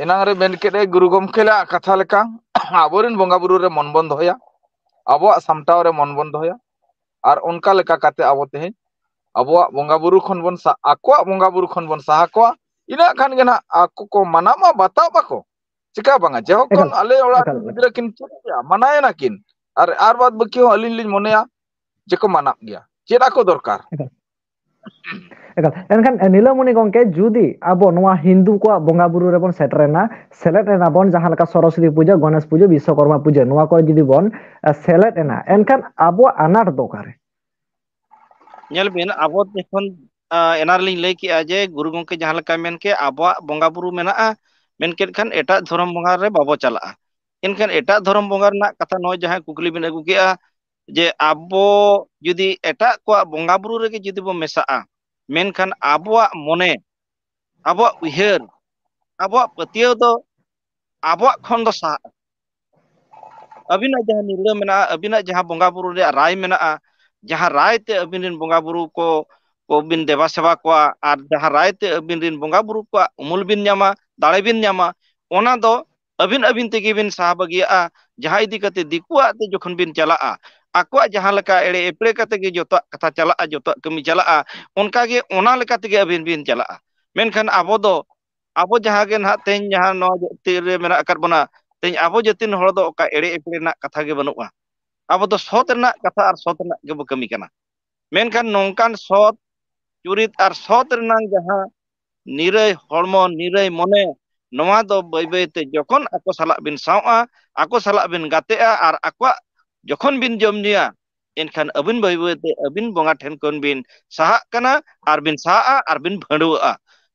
ᱮᱱᱟᱝ ᱨᱮ ᱢᱮᱱ ᱠᱮᱫ ᱮ ᱜᱩᱨᱩ ᱜᱚᱢᱠᱮ ᱞᱟᱜ ᱠᱟᱛᱷᱟ ᱞᱮᱠᱟ, ᱟᱵᱚᱨᱮᱱ ᱵᱚᱸᱜᱟ ᱵᱩᱨᱩ ᱨᱮ ᱢᱚᱱ ᱵᱚᱱ ᱫᱚᱦᱚᱭᱟ, ᱟᱵᱚᱣᱟᱜ ᱥᱟᱢᱴᱟᱣ ᱨᱮ ᱢᱚᱱ ᱵᱚᱱ ᱫᱚᱦᱚᱭᱟ᱾ ᱟᱨ ᱚᱱᱠᱟ ᱞᱮᱠᱟ ᱠᱟᱛᱮ ᱟᱵᱚ ᱛᱮᱦᱮᱧ ᱟᱵᱚᱣᱟᱜ ᱵᱚᱸᱜᱟ ᱵᱩᱨᱩ ᱠᱷᱚᱱ ᱵᱚᱱ ᱥᱟ-, ᱟᱠᱚᱣᱟᱜ ᱵᱚᱸᱜᱟ ᱵᱩᱨᱩ ᱠᱷᱚᱱ ᱵᱚᱱ ᱥᱟᱦᱟ ᱠᱚᱣᱟ᱾ ᱤᱱᱟᱹᱜ ᱠᱷᱟᱱ ᱜᱮ ᱱᱟᱦᱟᱜ ᱟᱠᱚ ᱠᱚ ᱢᱟᱱᱟᱣ ᱢᱟ ᱵᱟᱛᱟᱣ ᱵᱟᱠᱚ, ᱪᱮᱠᱟ ᱵᱟᱝᱟ? ᱡᱟᱭᱦᱳᱠ, ᱠᱷᱚᱱ ᱮᱠᱟᱞ, ᱟᱞᱮ ᱚᱲᱟᱜ ᱮᱠᱟᱞ, ᱨᱮᱱ ᱮᱠᱟᱞ᱾ ᱜᱤᱫᱽᱨᱟᱹ ᱠᱤᱱ ᱪᱮᱫ ᱠᱮᱜᱼᱟ, ᱢᱟᱱᱟᱣᱮᱱᱟ ᱠᱤᱱ, ᱟᱨ, ᱟᱨ ᱵᱟᱫ ᱵᱟᱹᱠᱤ ᱦᱚᱸ ᱟᱹᱞᱤᱧ ᱞᱤᱧ ᱢᱚᱱᱮᱭᱟ ᱡᱮᱠᱚ ᱢᱟᱱᱟᱜ ᱜᱮᱭᱟ᱾ ᱪᱮᱫ ᱟᱠᱚ ᱫᱚᱨᱠᱟᱨ? ᱮᱠᱟᱞ᱾ ᱮᱠᱟᱞ᱾ ᱮᱱᱠᱷᱟᱱ, ᱮ, ᱱᱤᱞᱟᱹᱢᱚᱱᱤ ᱜᱚᱢᱠᱮ, ᱡᱩᱫᱤ ᱟᱵᱚ ᱱᱚᱣᱟ ᱦᱤᱱᱫᱩ ᱠᱚᱣᱟᱜ ᱵᱚᱸᱜᱟ ᱵᱩᱨᱩ ᱨᱮᱵᱚᱱ ᱥᱮᱴᱮᱨᱮᱱᱟ, ᱥᱮᱞᱮᱫ ᱮᱱᱟ ᱵᱚᱱ, ᱡᱟᱦᱟᱸ ᱞᱮᱠᱟ ᱥᱚᱨᱚᱥᱚᱛᱤ ᱯᱩᱡᱟᱹ, ᱜᱚᱱᱮᱥ ᱯᱩᱡᱟᱹ, ᱵᱤᱥᱥᱚᱠᱚᱨᱢᱟ ᱯᱩᱡᱟᱹ, ᱱᱚᱣᱟ ᱠᱚᱨᱮ ᱡᱩᱫᱤ ᱵᱚᱱ, ᱮ, ᱥᱮᱞᱮᱫ ᱮᱱᱟ, ᱮᱱᱠᱷᱟᱱ ᱟᱵᱚᱣᱟᱜ ᱟᱱᱟᱴ ᱫᱚ ᱚᱠᱟᱨᱮ? ᱧᱮᱞ ᱵᱤᱱ, ᱟᱵᱚ ᱡᱚᱠᱷᱚᱱ, ᱟ, ᱮᱱᱟ ᱨᱮᱞᱤᱧ ᱞᱟᱹᱭ ᱠᱮᱜᱼᱟ ᱡᱮ ᱜᱩᱨᱩ ᱜᱚᱢᱠᱮ ᱡᱟᱦᱟᱸ ᱞᱮᱠᱟᱭ ᱢᱮᱱ ᱠᱮᱜᱼᱟ, ᱟᱵᱚᱣᱟᱜ ᱵᱚᱸᱜᱟ ᱵᱩᱨᱩ ᱢᱮᱱᱟᱜᱼᱟ, ᱢᱮᱱ ᱠᱮᱫ ᱠᱷᱟᱱ ᱮᱴᱟᱜ ᱫᱷᱚᱨᱚᱢ ᱵᱚᱸᱜᱟ ᱨᱮ ᱵᱟᱵᱚ ᱪᱟᱞᱟᱜᱼᱟ᱾ ᱮᱱᱠᱷᱟᱱ ᱮᱴᱟᱜ ᱫᱷᱚᱨᱚᱢ ᱵᱚᱸᱜᱟ ᱨᱮᱱᱟᱜ ᱠᱟᱛᱷᱟ ᱱᱚᱜᱼᱚᱭ ᱡᱟᱦᱟᱸ ᱠᱩᱠᱞᱤ ᱵᱤᱱ ᱟᱹᱜᱩ ᱠᱮᱜᱼᱟ, ᱡᱮ ᱟᱵᱚ ᱡᱩᱫᱤ ᱮᱴᱟᱜ ᱠᱚᱣᱟᱜ ᱵᱚᱸᱜᱟ ᱵᱩᱨᱩ ᱨᱮᱜᱮ ᱡᱩᱫᱤ ᱵᱚ ᱢᱮᱥᱟᱜᱼᱟ, ᱢᱮᱱᱠᱷᱟᱱ ᱟᱵᱚᱣᱟᱜ ᱢᱚᱱᱮ, ᱟᱵᱚᱣᱟᱜ ᱩᱭᱦᱟᱹᱨ, ᱟᱵᱚᱣᱟᱜ ᱯᱟᱹᱛᱭᱟᱹᱣ ᱫᱚ ᱟᱵᱚᱣᱟᱜ ᱠᱷᱚᱱ ᱫᱚ ᱥᱟᱦᱟᱜᱼᱟ᱾ ᱟᱹᱵᱤᱱᱟᱜ ᱡᱟᱦᱟᱸ ᱱᱤᱨᱞᱟᱹ ᱢᱮᱱᱟᱜᱼᱟ, ᱟᱹᱵᱤᱱᱟᱜ ᱡᱟᱦᱟᱸ ᱵᱚᱸᱜᱟ ᱵᱩᱨᱩ ᱨᱮᱭᱟᱜ ᱨᱟᱭ ᱢᱮᱱᱟᱜᱼᱟ, ᱡᱟᱦᱟᱸ ᱨᱟᱭ ᱛᱮ ᱟᱹᱵᱤᱱ ᱨᱮᱱ ᱵᱚᱸᱜᱟ ᱵᱩᱨᱩ ᱠᱚ, ᱠᱚ ᱵᱤᱱ ᱫᱮᱵᱟ ᱥᱮᱵᱟ ᱠᱚᱣᱟ, ᱟᱨ ᱡᱟᱦᱟᱸ ᱨᱟᱭ ᱛᱮ ᱟᱹᱵᱤᱱ ᱨᱮᱱ ᱵᱚᱸᱜᱟ ᱵᱩᱨᱩ ᱠᱚᱣᱟᱜ ᱩᱢᱩᱞ ᱵᱤᱱ ᱧᱟᱢᱟ, ᱫᱟᱲᱮ ᱵᱤᱱ ᱧᱟᱢᱟ, ᱚᱱᱟ ᱫᱚ ᱟᱹᱵᱤᱱ ᱟᱹᱵᱤᱱ ᱛᱮᱜᱮ ᱵᱤᱱ ᱥᱟᱦᱟ ᱵᱟᱹᱜᱤᱭᱟᱜᱼᱟ᱾ ᱡᱟᱦᱟᱸ ᱤᱫᱤ ᱠᱟᱛᱮ ᱫᱤᱠᱩᱣᱟᱜ ᱛᱮ ᱡᱚᱠᱷᱚᱱ ᱵᱤᱱ ᱪᱟᱞᱟᱜᱼᱟ, ᱟᱠᱚᱣᱟᱜ ᱡᱟᱦᱟᱸ ᱞᱮᱠᱟ ᱮᱲᱮ ᱮᱯᱲᱮ ᱠᱟᱛᱮ ᱜᱮ ᱡᱚᱛᱚᱣᱟᱜ ᱠᱟᱛᱷᱟ ᱪᱟᱞᱟᱜᱼᱟ, ᱡᱚᱛᱚᱣᱟᱜ ᱠᱟᱹᱢᱤ ᱪᱟᱞᱟᱜᱼᱟ, ᱚᱱᱠᱟ ᱜᱮ ᱚᱱᱟ ᱞᱮᱠᱟ ᱛᱮᱜᱮ ᱟᱹᱵᱤᱱ ᱵᱤᱱ ᱪᱟᱞᱟᱜᱼᱟ᱾ ᱢᱮᱱᱠᱷᱟᱱ ᱟᱵᱚ ᱫᱚ, ᱟᱵᱚ ᱡᱟᱦᱟᱸ ᱜᱮ ᱱᱟᱦᱟᱜ ᱛᱮᱦᱮᱧ ᱡᱟᱦᱟᱸ ᱱᱚᱣᱟ ᱡᱟᱹᱛᱤ ᱨᱮ ᱢᱮᱱᱟᱜ ᱟᱠᱟᱫ ᱵᱚᱱᱟ, ᱛᱮᱦᱮᱧ ᱟᱵᱚ ᱡᱟᱹᱛᱤ ᱨᱮᱱ ᱦᱚᱲ ᱫᱚ ᱚᱠᱟ ᱮᱲᱮ ᱮᱯᱲᱮ ᱨᱮᱱᱟᱜ ᱠᱟᱛᱷᱟ ᱜᱮ ᱵᱟᱹᱱᱩᱜᱼᱟ᱾ ᱟᱵᱚ ᱫᱚ ᱥᱚᱛ ᱨᱮᱱᱟᱜ ᱠᱟᱛᱷᱟ ᱟᱨ ᱥᱚᱛ ᱨᱮᱱᱟᱜ ᱜᱮᱵᱚ ᱠᱟᱹᱢᱤ ᱠᱟᱱᱟ᱾ ᱢᱮᱱᱠᱷᱟᱱ ᱱᱚᱝᱠᱟᱱ ᱥᱚᱛ ᱪᱩᱨᱤᱛ ᱟᱨ ᱥᱚᱛ ᱨᱮᱱᱟᱜ ᱡᱟᱦᱟᱸ ᱱᱤᱨᱟᱹᱭ ᱦᱚᱲᱢᱚ, ᱱᱤᱨᱟᱹᱭ ᱢᱚᱱᱮ, ᱱᱚᱣᱟ ᱫᱚ ᱵᱟᱹᱭ ᱵᱟᱹᱭ ᱛᱮ ᱡᱚᱠᱷᱚᱱ ᱟᱠᱚ ᱥᱟᱞᱟᱜ ᱵᱤᱱ ᱥᱟᱶᱼᱟ, ᱟᱠᱚ ᱥᱟᱞᱟᱜ ᱵᱤᱱ ᱜᱟᱛᱮᱜᱼᱟ ᱟᱨ ᱟᱠᱚᱣᱟᱜ ᱡᱚᱠᱷᱚᱱ ᱵᱤᱱ ᱡᱚᱢ ᱧᱩᱭᱟ, ᱮᱱᱠᱷᱟᱱ ᱟᱹᱵᱤᱱ ᱵᱟᱹᱭ ᱵᱟᱹᱭ ᱛᱮ ᱟᱹᱵᱤᱱ ᱵᱚᱸᱜᱟ ᱴᱷᱮᱱ ᱠᱷᱚᱱ ᱵᱤᱱ ᱥᱟᱦᱟᱜ ᱠᱟᱱᱟ ᱟᱨ ᱵᱤᱱ ᱥᱟᱦᱟᱜᱼᱟ ᱟᱨ ᱵᱤᱱ ᱵᱷᱟᱹᱰᱩᱣᱟᱹᱜᱼᱟ᱾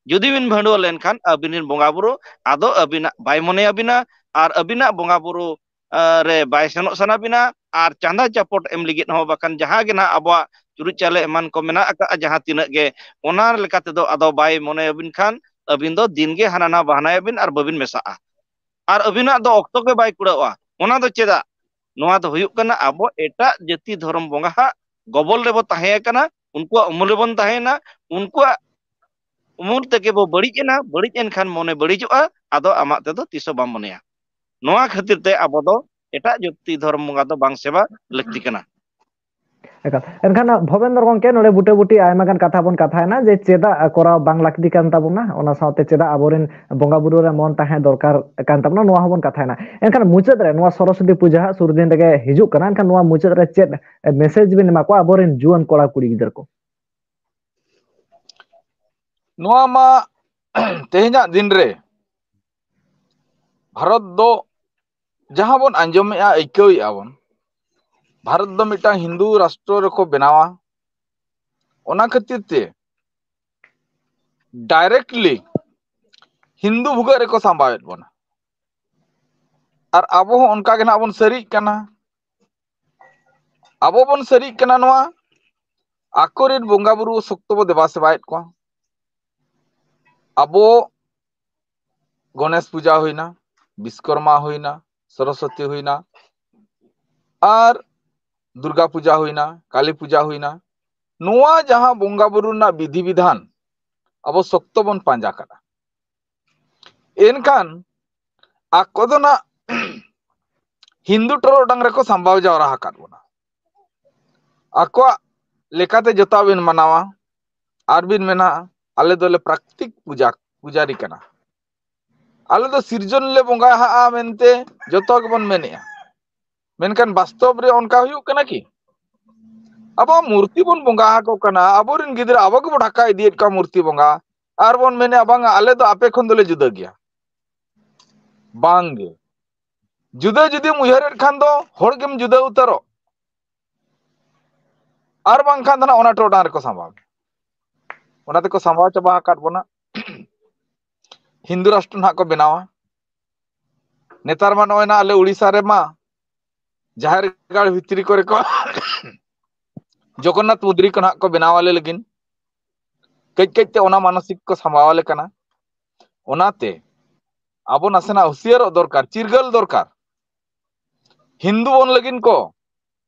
ᱡᱩᱫᱤ ᱵᱤᱱ ᱵᱷᱟᱹᱰᱩᱣᱟᱹ ᱞᱮᱱᱠᱷᱟᱱ ᱟᱹᱵᱤᱱ ᱨᱮᱱ ᱵᱚᱸᱜᱟ ᱵᱩᱨᱩ ᱟᱫᱚ ᱟᱹᱵᱤᱱᱟᱜ ᱵᱟᱭ ᱢᱚᱱᱮᱭᱟᱵᱤᱱᱟ, ᱟᱨ ᱟᱹᱵᱤᱱᱟᱜ ᱵᱚᱸᱜᱟ ᱵᱩᱨᱩ ᱟᱸ, ᱨᱮ ᱵᱟᱭ ᱥᱮᱱᱚᱜ ᱥᱟᱱᱟ ᱵᱤᱱᱟ, ᱟᱨ ᱪᱟᱸᱫᱟ ᱪᱟᱯᱚᱴ ᱮᱢ ᱞᱟᱹᱜᱤᱫ ᱦᱚᱸ, ᱵᱟᱠᱷᱟᱱ ᱡᱟᱦᱟᱸ ᱜᱮ ᱱᱟᱦᱟᱜ ᱟᱵᱚᱣᱟᱜ ᱪᱩᱨᱩᱡ ᱪᱟᱣᱞᱮ ᱮᱢᱟᱱ ᱠᱚ ᱢᱮᱱᱟᱜ ᱟᱠᱟᱫᱼᱟ, ᱡᱟᱦᱟᱸ ᱛᱤᱱᱟᱹᱜ ᱜᱮ, ᱚᱱᱟ ᱞᱮᱠᱟ ᱛᱮᱫᱚ ᱟᱫᱚ ᱵᱟᱭ ᱢᱚᱱᱮᱭᱟᱵᱤᱱ ᱠᱷᱟᱱ ᱟᱹᱵᱤᱱ ᱫᱚ ᱫᱤᱱ ᱜᱮ ᱦᱟᱱᱟ ᱱᱟᱣᱟ ᱵᱟᱦᱱᱟᱭᱟᱵᱤᱱ ᱟᱨ ᱵᱟᱹᱵᱤᱱ ᱢᱮᱥᱟᱜᱼᱟ᱾ ᱟᱨ ᱟᱹᱵᱤᱱᱟᱜ ᱫᱚ ᱚᱠᱛᱚ ᱜᱮ ᱵᱟᱭ ᱠᱩᱲᱟᱹᱜᱼᱟ᱾ ᱚᱱᱟ ᱫᱚ ᱪᱮᱫᱟᱜ? ᱱᱚᱣᱟ ᱫᱚ ᱦᱩᱭᱩᱜ ᱠᱟᱱᱟ ᱟᱵᱚ ᱮᱴᱟᱜ ᱡᱟᱹᱛᱤ ᱫᱷᱚᱨᱚᱢ ᱵᱚᱸᱜᱟ ᱦᱟᱜ ᱜᱚᱵᱚᱞ ᱨᱮᱵᱚ ᱛᱟᱦᱮᱸ ᱟᱠᱟᱱᱟ, ᱩᱱᱠᱩᱣᱟᱜ ᱩᱢᱩᱞ ᱨᱮᱵᱚᱱ ᱛᱟᱦᱮᱸᱭᱮᱱᱟ, ᱩᱱᱠᱩᱣᱟᱜ ᱩᱢᱩᱞ ᱛᱮᱜᱮ ᱵᱚ ᱵᱟᱹᱲᱤᱡ ᱮᱱᱟ, ᱵᱟᱹᱲᱤᱡ ᱮᱱᱠᱷᱟᱱ ᱢᱚᱱᱮ ᱵᱟᱹᱲᱤᱡᱚᱜᱼᱟ, ᱟᱫᱚ ᱟᱢᱟᱜ ᱛᱮᱫᱚ ᱛᱤᱥ ᱦᱚᱸ ᱵᱟᱢ ᱢᱚᱱᱮᱭᱟ᱾ ᱱᱚᱣᱟ ᱠᱷᱟᱹᱛᱤᱨ ᱛᱮ ᱟᱵᱚ ᱫᱚ ᱮᱴᱟᱜ ᱡᱟᱹᱛᱤ ᱫᱷᱚᱨᱚᱢ ᱵᱚᱸᱜᱟ ᱫᱚ ᱵᱟᱝ ᱥᱮᱵᱟ ᱞᱟᱹᱠᱛᱤ ᱠᱟᱱᱟ᱾ ᱮᱠᱟᱞ᱾ ᱮᱱᱠᱷᱟᱱ ᱵᱷᱚᱵᱮᱱᱫᱨᱚ ᱜᱚᱢᱠᱮ, ᱱᱚᱰᱮ ᱵᱩᱴᱟᱹ ᱵᱩᱴᱤ ᱟᱭᱢᱟ ᱜᱟᱱ ᱠᱟᱛᱷᱟ ᱵᱚᱱ ᱠᱟᱛᱷᱟᱭᱮᱱᱟ ᱡᱮ ᱪᱮᱫᱟᱜ ᱠᱚᱨᱟᱣ ᱵᱟᱝ ᱞᱟᱹᱠᱛᱤ ᱠᱟᱱ ᱛᱟᱵᱚᱱᱟ, ᱚᱱᱟ ᱥᱟᱶᱛᱮ ᱪᱮᱫᱟᱜ ᱟᱵᱚᱨᱮᱱ ᱵᱚᱸᱜᱟ ᱵᱩᱨᱩ ᱨᱮ ᱢᱚᱱ ᱛᱟᱦᱮᱸ ᱫᱚᱨᱠᱟᱨ ᱠᱟᱱ ᱛᱟᱵᱚᱱᱟ, ᱱᱚᱣᱟ ᱦᱚᱸᱵᱚᱱ ᱠᱟᱛᱷᱟᱭᱮᱱᱟ᱾ ᱮᱱᱠᱷᱟᱱ ᱢᱩᱪᱟᱹᱫ ᱨᱮ, ᱱᱚᱣᱟ ᱥᱚᱨᱚᱥᱚᱛᱤ ᱯᱩᱡᱟᱹ ᱦᱟᱸᱜ ᱥᱩᱨ ᱫᱤᱱ ᱨᱮᱜᱮ ᱦᱤᱡᱩᱜ ᱠᱟᱱᱟ, ᱮᱱᱠᱷᱟᱱ ᱱᱚᱣᱟ ᱢᱩᱪᱟᱹᱫ ᱨᱮ ᱪᱮᱫ ᱢᱮᱥᱮᱡᱽ ᱵᱤᱱ ᱮᱢᱟ ᱠᱚᱣᱟ ᱟᱵᱚᱨᱮᱱ ᱡᱩᱣᱟᱹᱱ ᱠᱚᱲᱟ ᱠᱩᱲᱤ ᱜᱤᱫᱽᱨᱟᱹ ᱠᱚ? ᱱᱚᱣᱟ ᱢᱟ ᱛᱮᱦᱮᱧᱟᱜ ᱫᱤᱱ ᱨᱮ ᱵᱷᱟᱨᱚᱛ ᱫᱚ ᱡᱟᱦᱟᱸ ᱵᱚᱱ ᱟᱸᱡᱚᱢᱮᱜᱼᱟ, ᱟᱹᱭᱠᱟᱹᱣᱮᱜᱼᱟ ᱵᱚᱱ, ᱵᱷᱟᱨᱚᱛ ᱫᱚ ᱢᱤᱫᱴᱟᱝ ᱦᱤᱱᱫᱩ ᱨᱟᱥᱴᱨᱚ ᱨᱮᱠᱚ ᱵᱮᱱᱟᱣᱟ᱾ ᱚᱱᱟ ᱠᱷᱟᱹᱛᱤᱨ ᱛᱮ ᱰᱟᱭᱨᱮᱠᱴᱞᱤ ᱦᱤᱱᱫᱩ ᱵᱷᱩᱜᱟᱹᱜ ᱨᱮᱠᱚ ᱥᱟᱢᱵᱟᱣᱮᱫ ᱵᱚᱱᱟ᱾ ᱟᱨ ᱟᱵᱚ ᱦᱚᱸ ᱚᱱᱠᱟ ᱜᱮ ᱱᱟᱜ ᱵᱚᱱ ᱥᱟᱹᱨᱤᱜ ᱠᱟᱱᱟ᱾ ᱟᱵᱚ ᱵᱚᱱ ᱥᱟᱹᱨᱤᱜ ᱠᱟᱱᱟ ᱱᱚᱣᱟ, ᱟᱠᱚᱨᱮᱱ ᱵᱚᱸᱜᱟ ᱵᱩᱨᱩ ᱥᱚᱠᱛᱚ ᱵᱚ ᱫᱮᱵᱟ ᱥᱮᱵᱟᱭᱮᱫ ᱠᱚᱣᱟ᱾ ᱟᱵᱚ ᱜᱚᱱᱮᱥ ᱯᱩᱡᱟ ᱦᱩᱭᱱᱟ, ᱵᱤᱥᱠᱚᱨᱢᱟ ᱦᱩᱭᱱᱟ, ᱥᱚᱨᱚᱥᱚᱛᱤ ᱦᱩᱭᱱᱟ, ᱟᱨ ᱫᱩᱨᱜᱟ ᱯᱩᱡᱟ ᱦᱩᱭᱱᱟ, ᱠᱟᱞᱤ ᱯᱩᱡᱟ ᱦᱩᱭᱱᱟ, ᱱᱚᱣᱟ ᱡᱟᱦᱟᱸ ᱵᱚᱸᱜᱟ ᱵᱩᱨᱩ ᱨᱮᱱᱟᱜ ᱵᱤᱫᱷᱤ ᱵᱤᱫᱷᱟᱱ ᱟᱵᱚ ᱥᱚᱠᱛᱚ ᱵᱚᱱ ᱯᱟᱸᱡᱟ ᱠᱟᱫᱟ᱾ ᱮᱱᱠᱷᱟᱱ ᱟᱠᱚ ᱫᱚ ᱱᱟᱜ ᱦᱤᱱᱫᱩ ᱴᱚᱨᱚᱰᱟᱝ ᱨᱮᱠᱚ ᱥᱟᱢᱵᱟᱣ ᱡᱟᱣᱨᱟ ᱟᱠᱟᱫ ᱵᱚᱱᱟ᱾ ᱟᱠᱚᱣᱟᱜ ᱞᱮᱠᱟᱛᱮ ᱡᱚᱛᱚᱣᱟᱜ ᱵᱤᱱ ᱢᱟᱱᱟᱣᱟ, ᱟᱨ ᱵᱤᱱ ᱢᱮᱱᱟ, "ᱟᱞᱮ ᱫᱚᱞᱮ ᱯᱨᱟᱠᱛᱤᱠ ᱯᱩᱡᱟ, ᱯᱩᱡᱟᱨᱤ ᱠᱟᱱᱟ, ᱟᱞᱮ ᱫᱚ ᱥᱤᱨᱡᱚᱱ ᱞᱮ ᱵᱚᱸᱜᱟᱦᱟᱜᱼᱟ" ᱢᱮᱱᱛᱮ ᱡᱚᱛᱚ ᱜᱮᱵᱚᱱ ᱢᱮᱱᱮᱜᱼᱟ᱾ ᱢᱮᱱᱠᱷᱟᱱ ᱵᱟᱥᱛᱚᱵ ᱨᱮ ᱚᱱᱠᱟ ᱦᱩᱭᱩᱜ ᱠᱟᱱᱟ ᱠᱤ? ᱟᱵᱚ ᱢᱩᱨᱛᱤ ᱵᱚᱱ ᱵᱚᱸᱜᱟ ᱟᱠᱚ ᱠᱟᱱᱟ, ᱟᱵᱚᱨᱮᱱ ᱜᱤᱫᱽᱨᱟᱹ ᱟᱵᱚ ᱜᱮᱵᱚ ᱰᱷᱟᱠᱟ ᱤᱫᱤᱭᱮᱫ ᱠᱚᱣᱟ ᱢᱩᱨᱛᱤ ᱵᱚᱸᱜᱟ, ᱟᱨ ᱵᱚᱱ ᱢᱮᱱᱮᱜᱼᱟ, "ᱵᱟᱝᱟ, ᱟᱞᱮ ᱫᱚ ᱟᱯᱮ ᱠᱷᱚᱱ ᱫᱚᱞᱮ ᱡᱩᱫᱟᱹ ᱜᱮᱭᱟ᱾" ᱵᱟᱝ ᱜᱮ, ᱡᱩᱫᱟᱹ ᱡᱩᱫᱤᱢ ᱩᱭᱦᱟᱹᱨᱮᱫ ᱠᱷᱟᱱ ᱫᱚ ᱦᱚᱲ ᱜᱮᱢ ᱡᱩᱫᱟᱹ ᱩᱛᱟᱹᱨᱚᱜ, ᱟᱨ ᱵᱟᱝᱠᱷᱟᱱ ᱫᱚ ᱱᱟᱜ ᱚᱱᱟ ᱴᱚᱨᱚᱰᱟᱝ ᱨᱮᱠᱚ ᱥᱟᱢᱵᱟᱣ, ᱚᱱᱟ ᱛᱮᱠᱚ ᱥᱟᱢᱵᱟᱣ ᱪᱟᱵᱟ ᱟᱠᱟᱫ ᱵᱚᱱᱟ᱾ ᱦᱤᱱᱫᱩ ᱨᱟᱥᱴᱨᱚ ᱱᱟᱦᱟᱜ ᱠᱚ ᱵᱮᱱᱟᱣᱟ᱾ ᱱᱮᱛᱟᱨ ᱢᱟ ᱱᱚᱜᱼᱚᱭ ᱱᱟ ᱟᱞᱮ ᱩᱲᱤᱥᱥᱟ ᱨᱮᱢᱟ ᱡᱟᱦᱮᱨ ᱜᱟᱲ ᱵᱷᱤᱛᱨᱤ ᱠᱚᱨᱮ ᱠᱚ ᱡᱚᱜᱚᱱᱱᱟᱛᱷ ᱢᱩᱫᱽᱨᱤ ᱠᱚ ᱱᱟᱦᱟᱜ ᱠᱚ ᱵᱮᱱᱟᱣ ᱟᱞᱮ ᱞᱟᱹᱜᱤᱫ᱾ ᱠᱟᱹᱡ ᱠᱟᱹᱡ ᱛᱮ ᱚᱱᱟ ᱢᱟᱱᱚᱥᱤᱠ ᱠᱚ ᱥᱟᱢᱵᱟᱣ ᱟᱞᱮ ᱠᱟᱱᱟ᱾ ᱚᱱᱟᱛᱮ ᱟᱵᱚ ᱱᱟᱥᱮᱱᱟᱜ ᱦᱩᱥᱤᱭᱟᱹᱨᱚᱜ ᱫᱚᱨᱠᱟᱨ, ᱪᱤᱨᱜᱟᱹᱞ ᱫᱚᱨᱠᱟᱨ᱾ ᱦᱤᱱᱫᱩ ᱵᱚᱱ ᱞᱟᱹᱜᱤᱫ ᱠᱚ,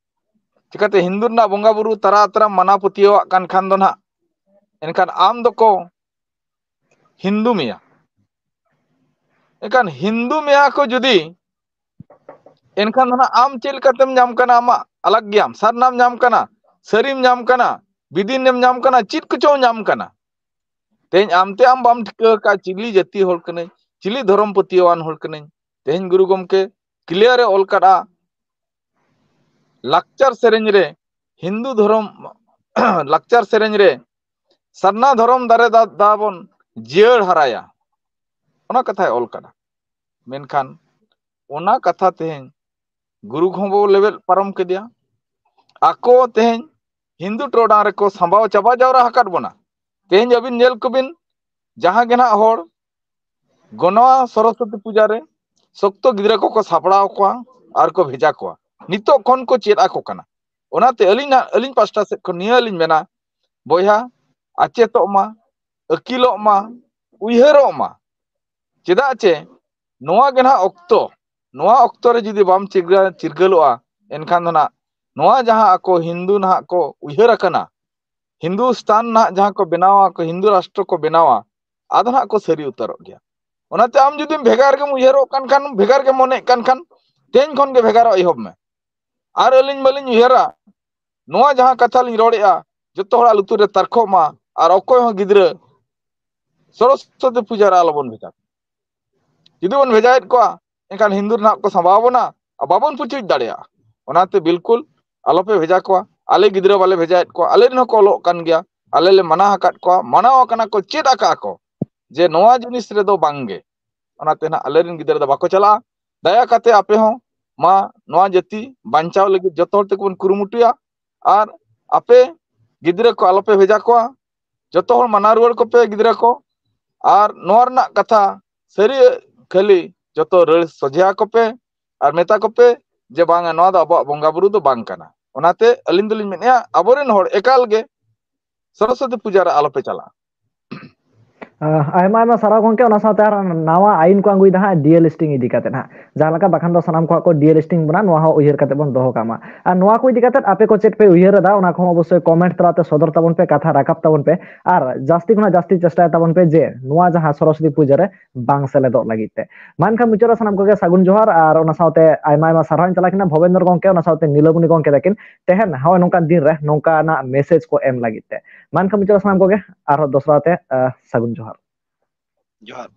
ᱪᱤᱠᱟᱹᱛᱮ ᱦᱤᱱᱫᱩ ᱨᱮᱱᱟᱜ ᱵᱚᱸᱜᱟ ᱵᱩᱨᱩ ᱛᱟᱨᱟ ᱟᱛᱨᱟᱢ ᱢᱟᱱᱟᱣ ᱯᱟᱹᱛᱭᱟᱹᱣᱟᱜ ᱠᱟᱱ ᱠᱷᱟᱱ ᱫᱚ ᱱᱟᱦᱟᱜ, ᱮᱱᱠᱷᱟᱱ ᱟᱢ ᱫᱚᱠᱚ ᱦᱤᱱᱫᱩ ᱢᱮᱭᱟ᱾ ᱮᱱᱠᱷᱟᱱ ᱦᱤᱱᱫᱩ ᱢᱮᱭᱟ ᱠᱚ ᱡᱩᱫᱤ, ᱮᱱᱠᱷᱟᱱ ᱫᱚ ᱱᱟᱦᱟᱜ ᱟᱢ ᱪᱮᱫ ᱞᱮᱠᱟᱛᱮᱢ ᱧᱟᱢ ᱠᱟᱱᱟ? ᱟᱢᱟᱜ ᱟᱞᱟᱜᱽ ᱜᱮᱭᱟᱢ, ᱥᱟᱨᱱᱟᱢ ᱧᱟᱢ ᱠᱟᱱᱟ, ᱥᱟᱹᱨᱤᱢ ᱧᱟᱢ ᱠᱟᱱᱟ, ᱵᱤᱫᱤᱱᱮᱢ ᱧᱟᱢ ᱠᱟᱱᱟ, ᱪᱮᱫ ᱠᱚᱪᱚᱢ ᱧᱟᱢ ᱠᱟᱱᱟ᱾ ᱛᱮᱦᱮᱧ ᱟᱢᱛᱮ ᱟᱢ ᱵᱟᱢ ᱴᱷᱤᱠᱟᱹ ᱟᱠᱟᱫ ᱪᱤᱞᱤ ᱡᱟᱹᱛᱤ ᱦᱚᱲ ᱠᱟᱹᱱᱟᱹᱧ, ᱪᱤᱞᱤ ᱫᱷᱚᱨᱚᱢ ᱯᱟᱹᱛᱭᱟᱹᱣᱟᱱ ᱦᱚᱲ ᱠᱟᱹᱱᱟᱹᱧ᱾ ᱛᱮᱦᱮᱧ ᱜᱩᱨᱩ ᱜᱚᱢᱠᱮ ᱠᱞᱤᱭᱟᱨ ᱮ ᱚᱞ ᱠᱟᱫᱼᱟ, ᱞᱟᱠᱪᱟᱨ ᱥᱮᱨᱮᱧ ᱨᱮ ᱦᱤᱱᱫᱩ ᱫᱷᱚᱨᱚᱢ ᱞᱟᱠᱪᱟᱨ ᱥᱮᱨᱮᱧ ᱨᱮ ᱥᱟᱨᱱᱟ ᱫᱷᱚᱨᱚᱢ ᱫᱟᱨᱮ ᱫᱟ-, ᱫᱟ ᱵᱚᱱ ᱡᱤᱭᱟᱹᱲ ᱦᱟᱨᱟᱭᱟ, ᱚᱱᱟ ᱠᱟᱛᱷᱟᱭ ᱚᱞ ᱠᱟᱫᱟ᱾ ᱢᱮᱱᱠᱷᱟᱱ ᱚᱱᱟ ᱠᱟᱛᱷᱟ ᱛᱮᱦᱮᱧ ᱜᱩᱨᱩ ᱠᱚᱦᱚᱸ ᱵᱚ ᱞᱮᱵᱮᱫ ᱯᱟᱨᱚᱢ ᱠᱮᱫᱮᱭᱟ᱾ ᱟᱠᱚ ᱛᱮᱦᱮᱧ ᱦᱤᱱᱫᱩ ᱴᱚᱨᱚᱰᱟᱝ ᱨᱮᱠᱚ ᱥᱟᱢᱵᱟᱣ ᱪᱟᱵᱟ ᱡᱟᱣᱨᱟ ᱟᱠᱟᱫ ᱵᱚᱱᱟ᱾ ᱛᱮᱦᱮᱧ ᱟᱹᱵᱤᱱ ᱧᱮᱞ ᱠᱚᱵᱤᱱ, ᱡᱟᱦᱟᱸ ᱜᱮ ᱱᱟᱦᱟᱜ ᱦᱚᱲ ᱜᱚᱱᱚᱣᱟ ᱥᱚᱨᱚᱥᱚᱛᱤ ᱯᱩᱡᱟ ᱨᱮ ᱥᱚᱠᱛᱚ ᱜᱤᱫᱽᱨᱟᱹ ᱠᱚᱠᱚ ᱥᱟᱯᱲᱟᱣ ᱠᱚᱣᱟ ᱟᱨ ᱠᱚ ᱵᱷᱮᱡᱟ ᱠᱚᱣᱟ᱾ ᱱᱤᱛᱚᱜ ᱠᱷᱚᱱ ᱠᱚ ᱪᱮᱫ ᱟᱠᱚ ᱠᱟᱱᱟ᱾ ᱚᱱᱟᱛᱮ ᱟᱹᱞᱤᱧ ᱱᱟᱦᱟᱜ, ᱟᱹᱞᱤᱧ ᱯᱟᱥᱴᱟ ᱥᱮᱫ ᱠᱷᱚᱱ ᱱᱤᱭᱟᱹ ᱞᱤᱧ ᱢᱮᱱᱟ, ᱵᱚᱭᱦᱟ, ᱟᱪᱮᱛᱚᱜ ᱢᱟ, ᱟᱹᱠᱤᱞᱚᱜ ᱢᱟ, ᱩᱭᱦᱟᱹᱨᱚᱜ ᱢᱟ᱾ ᱪᱮᱫᱟᱜ ᱪᱮ ᱱᱚᱣᱟ ᱜᱮ ᱱᱟᱦᱟᱜ ᱚᱠᱛᱚ, ᱱᱚᱣᱟ ᱚᱠᱛᱚ ᱨᱮ ᱡᱩᱫᱤ ᱵᱟᱢ ᱪᱤᱨᱜᱟᱹ-, ᱪᱤᱨᱜᱟᱹᱞᱚᱜᱼᱟ, ᱮᱱᱠᱷᱟᱱ ᱫᱚ ᱱᱟᱦᱟᱜ ᱱᱚᱣᱟ ᱡᱟᱦᱟᱸ ᱟᱠᱚ ᱦᱤᱱᱫᱩ ᱱᱟᱦᱟᱜ ᱠᱚ ᱩᱭᱦᱟᱹᱨ ᱟᱠᱟᱱᱟ, ᱦᱤᱱᱫᱩᱥᱛᱟᱱ ᱱᱟᱦᱟᱜ ᱡᱟᱦᱟᱸ ᱠᱚ ᱵᱮᱱᱟᱣᱟ, ᱠᱚ ᱦᱤᱱᱫᱩ ᱨᱟᱥᱴᱨᱚ ᱠᱚ ᱵᱮᱱᱟᱣᱟ, ᱟᱫᱚ ᱱᱟᱦᱟᱜ ᱠᱚ ᱥᱟᱹᱨᱤ ᱩᱛᱟᱹᱨᱚᱜ ᱜᱮᱭᱟ᱾ ᱚᱱᱟᱛᱮ ᱟᱢ ᱡᱩᱫᱤᱢ ᱵᱷᱮᱜᱟᱨ ᱜᱮᱢ ᱩᱭᱦᱟᱹᱨᱚᱜ ᱠᱟᱱ ᱠᱷᱟᱱ, ᱵᱷᱮᱜᱟᱨ ᱜᱮᱢ ᱢᱚᱱᱮᱜ ᱠᱟᱱ ᱠᱷᱟᱱ, ᱛᱮᱦᱮᱧ ᱠᱷᱚᱱ ᱜᱮ ᱵᱷᱮᱜᱟᱨᱚᱜ ᱮᱦᱚᱵ ᱢᱮ᱾ ᱟᱨ ᱟᱹᱞᱤᱧ ᱢᱟᱞᱤᱧ ᱩᱭᱦᱟᱹᱨᱟ, ᱱᱚᱣᱟ ᱡᱟᱦᱟᱸ ᱠᱟᱛᱷᱟ ᱞᱤᱧ ᱨᱚᱲᱮᱫᱼᱟ, ᱡᱚᱛᱚ ᱦᱚᱲᱟᱜ ᱞᱩᱛᱩᱨ ᱨᱮ ᱛᱟᱨᱠᱷᱚᱜ ᱢᱟ, ᱟᱨ ᱚᱠᱚᱭ ᱦᱚᱸ ᱜᱤᱫᱽᱨᱟᱹ ᱥᱚᱨᱚᱥᱚᱛᱤ ᱯᱩᱡᱟ ᱨᱮ ᱟᱞᱚᱵᱚᱱ ᱵᱷᱮᱡᱟ ᱠᱚᱣᱟ᱾ ᱡᱩᱫᱤ ᱵᱚᱱ ᱵᱷᱮᱡᱟᱭᱮᱫ ᱠᱚᱣᱟ, ᱮᱱᱠᱷᱟᱱ ᱦᱤᱱᱫᱩ ᱨᱮᱱᱟᱜ ᱠᱚ ᱥᱟᱢᱵᱟᱣ ᱵᱚᱱᱟ ᱟᱨ ᱵᱟᱵᱚᱱ ᱯᱩᱪᱩᱡ ᱫᱟᱲᱮᱭᱟᱜᱼᱟ᱾ ᱚᱱᱟᱛᱮ ᱵᱤᱞᱠᱩᱞ ᱟᱞᱚᱯᱮ ᱵᱷᱮᱡᱟ ᱠᱚᱣᱟ᱾ ᱟᱞᱮ ᱜᱤᱫᱽᱨᱟᱹ ᱵᱟᱞᱮ ᱵᱷᱮᱡᱟᱭᱮᱫ ᱠᱚᱣᱟ, ᱟᱞᱮ ᱨᱮᱱ ᱦᱚᱸᱠᱚ ᱚᱞᱚᱜ ᱠᱟᱱ ᱜᱮᱭᱟ, ᱟᱞᱮ ᱞᱮ ᱢᱟᱱᱟ ᱟᱠᱟᱫ ᱠᱚᱣᱟ, ᱢᱟᱱᱟᱣ ᱟᱠᱟᱱᱟ ᱠᱚ, ᱪᱮᱫ ᱟᱠᱟᱫ ᱠᱚ ᱡᱮ ᱱᱚᱣᱟ ᱡᱤᱱᱤᱥ ᱨᱮᱫᱚ ᱵᱟᱝ ᱜᱮ᱾ ᱚᱱᱟᱛᱮ ᱱᱟᱦᱟᱜ ᱟᱞᱮ ᱨᱮᱱ ᱜᱤᱫᱽᱨᱟᱹ ᱫᱚ ᱵᱟᱠᱚ ᱪᱟᱞᱟᱜᱼᱟ᱾ ᱫᱟᱭᱟ ᱠᱟᱛᱮ ᱟᱯᱮ ᱦᱚᱸ ᱢᱟ ᱱᱚᱣᱟ ᱡᱟᱹᱛᱤ ᱵᱟᱧᱪᱟᱣ ᱞᱟᱹᱜᱤᱫ ᱡᱚᱛᱚ ᱦᱚᱲ ᱛᱮᱜᱮ ᱵᱚᱱ ᱠᱩᱨᱩᱢᱩᱴᱩᱭᱟ᱾ ᱟᱨ ᱟᱯᱮ ᱜᱤᱫᱽᱨᱟᱹ ᱠᱚ ᱟᱞᱚᱯᱮ ᱵᱷᱮᱡᱟ ᱠᱚᱣᱟ, ᱡᱚᱛᱚ ᱦᱚᱲ ᱢᱟᱱᱟ ᱨᱩᱣᱟᱹᱲ ᱠᱚᱯᱮ ᱜᱤᱫᱽᱨᱟᱹ ᱠᱚ᱾ ᱟᱨ ᱱᱚᱣᱟ ᱨᱮᱱᱟᱜ ᱠᱟᱛᱷᱟ ᱥᱟᱹᱨᱤ ᱠᱷᱟᱹᱞᱤ ᱡᱚᱛᱚ ᱨᱟᱹᱲ ᱥᱚᱡᱷᱮ ᱟᱠᱚ ᱯᱮ ᱟᱨ ᱢᱮᱛᱟ ᱠᱚᱯᱮ ᱡᱮ ᱵᱟᱝᱟ, ᱱᱚᱣᱟ ᱫᱚ ᱟᱵᱚᱣᱟᱜ ᱵᱚᱸᱜᱟ ᱵᱩᱨᱩ ᱫᱚ ᱵᱟᱝ ᱠᱟᱱᱟ᱾ ᱚᱱᱟᱛᱮ ᱟᱹᱞᱤᱧ ᱫᱚᱞᱤᱧ ᱢᱮᱱᱮᱫᱼᱟ, ᱟᱵᱚᱨᱮᱱ ᱦᱚᱲ ᱮᱠᱟᱞ ᱜᱮ ᱥᱚᱨᱚᱥᱚᱛᱤ ᱯᱩᱡᱟ ᱨᱮ ᱟᱞᱚᱯᱮ ᱪᱟᱞᱟᱜᱼᱟ᱾ ᱟᱭᱢᱟ ᱟᱭᱢᱟ ᱥᱟᱨᱦᱟᱣ ᱜᱚᱝᱠᱮ᱾ ᱚᱱᱟ ᱥᱟᱶᱛᱮ ᱟᱨ ᱱᱟᱣᱟ ᱟᱭᱤᱱ ᱠᱚ ᱟᱹᱜᱩᱭᱮᱫᱟ ᱦᱟᱸᱜ ᱰᱤᱭᱮ ᱞᱤᱥᱴᱤᱝ ᱤᱫᱤ ᱠᱟᱛᱮ ᱦᱟᱸᱜ, ᱡᱟᱦᱟᱸ ᱞᱮᱠᱟ ᱵᱟᱠᱷᱟᱱ ᱫᱚ ᱥᱟᱱᱟᱢ ᱠᱚᱣᱟᱜ ᱠᱚ ᱰᱤᱭᱮ ᱞᱤᱥᱴᱤᱝ ᱵᱚᱱᱟ, ᱱᱚᱣᱟ ᱦᱚᱸ ᱩᱭᱦᱟᱹᱨ ᱠᱟᱛᱮ ᱵᱚᱱ ᱫᱚᱦᱚ ᱠᱟᱜ ᱢᱟ᱾ ᱟᱨ ᱱᱚᱣᱟ ᱠᱚ ᱤᱫᱤ ᱠᱟᱛᱮ ᱟᱯᱮ ᱠᱚ ᱪᱮᱫ ᱯᱮ ᱩᱭᱦᱟᱹᱨ ᱮᱫᱟ, ᱚᱱᱟ ᱠᱚᱦᱚᱸ ᱚᱵᱚᱥᱥᱳᱭ ᱠᱚᱢᱮᱱᱴ ᱛᱟᱞᱟᱛᱮ ᱥᱚᱫᱚᱨ ᱛᱟᱵᱚᱱ ᱯᱮ, ᱠᱟᱛᱷᱟ ᱨᱟᱠᱟᱵ ᱛᱟᱵᱚᱱ ᱯᱮ᱾ ᱟᱨ ᱡᱟᱹᱥᱛᱤ ᱠᱷᱚᱱᱟᱜ ᱡᱟᱹᱥᱛᱤ ᱪᱮᱥᱴᱟᱭ ᱛᱟᱵᱚᱱ ᱯᱮ ᱡᱮ ᱱᱚᱣᱟ ᱡᱟᱦᱟᱸ ᱥᱚᱨᱚᱥᱚᱛᱤ ᱯᱩᱡᱟᱹ ᱨᱮ ᱵᱟᱝ ᱥᱮᱞᱮᱫᱚᱜ ᱞᱟᱹᱜᱤᱫ ᱛᱮ᱾ ᱢᱟ ᱮᱱᱠᱷᱟᱱ ᱢᱩᱪᱟᱹᱫ ᱨᱮ ᱥᱟᱱᱟᱢ ᱠᱚᱜᱮ ᱥᱟᱹᱜᱩᱱ ᱡᱚᱦᱟᱨ ᱟᱨ ᱚᱱᱟ ᱥᱟᱶᱛᱮ ᱟᱭᱢᱟ ᱟᱭᱢᱟ ᱥᱟᱨᱦᱟᱣ ᱤᱧ ᱪᱟᱞᱟᱜ ᱠᱟᱱᱟ ᱵᱷᱚᱵᱮᱱᱫᱨᱚ ᱜᱚᱝᱠᱮ, ᱚᱱᱟ ᱥᱟᱶᱛᱮ ᱱᱤᱞᱚᱢᱚᱱᱤ ᱜᱚᱝᱠᱮ ᱛᱟᱹᱠᱤᱱ ᱛᱮᱦᱮᱧ ᱦᱚᱸᱜᱼᱚᱭ ᱱᱚᱝᱠᱟᱱ ᱫᱤᱱ ᱨᱮ ᱱᱚᱝᱠᱟᱱᱟᱜ ᱢᱮᱥᱮᱡᱽ ᱠᱚ ᱮᱢ ᱞᱟᱹᱜᱤᱫ ᱛᱮ᱾ ᱢᱟ ᱮᱱᱠᱷᱟᱱ ᱢᱩᱪᱟᱹᱫ ᱨᱮ ᱥᱟᱱᱟᱢ ᱠᱚᱜᱮ ᱟᱨᱦᱚᱸ ᱫᱚᱥᱨᱟ ᱛᱮ, ᱟᱦ, ᱥᱟᱹᱜᱩᱱ ᱡᱚᱦᱟᱨ᱾ ᱡᱚᱦᱟᱨ᱾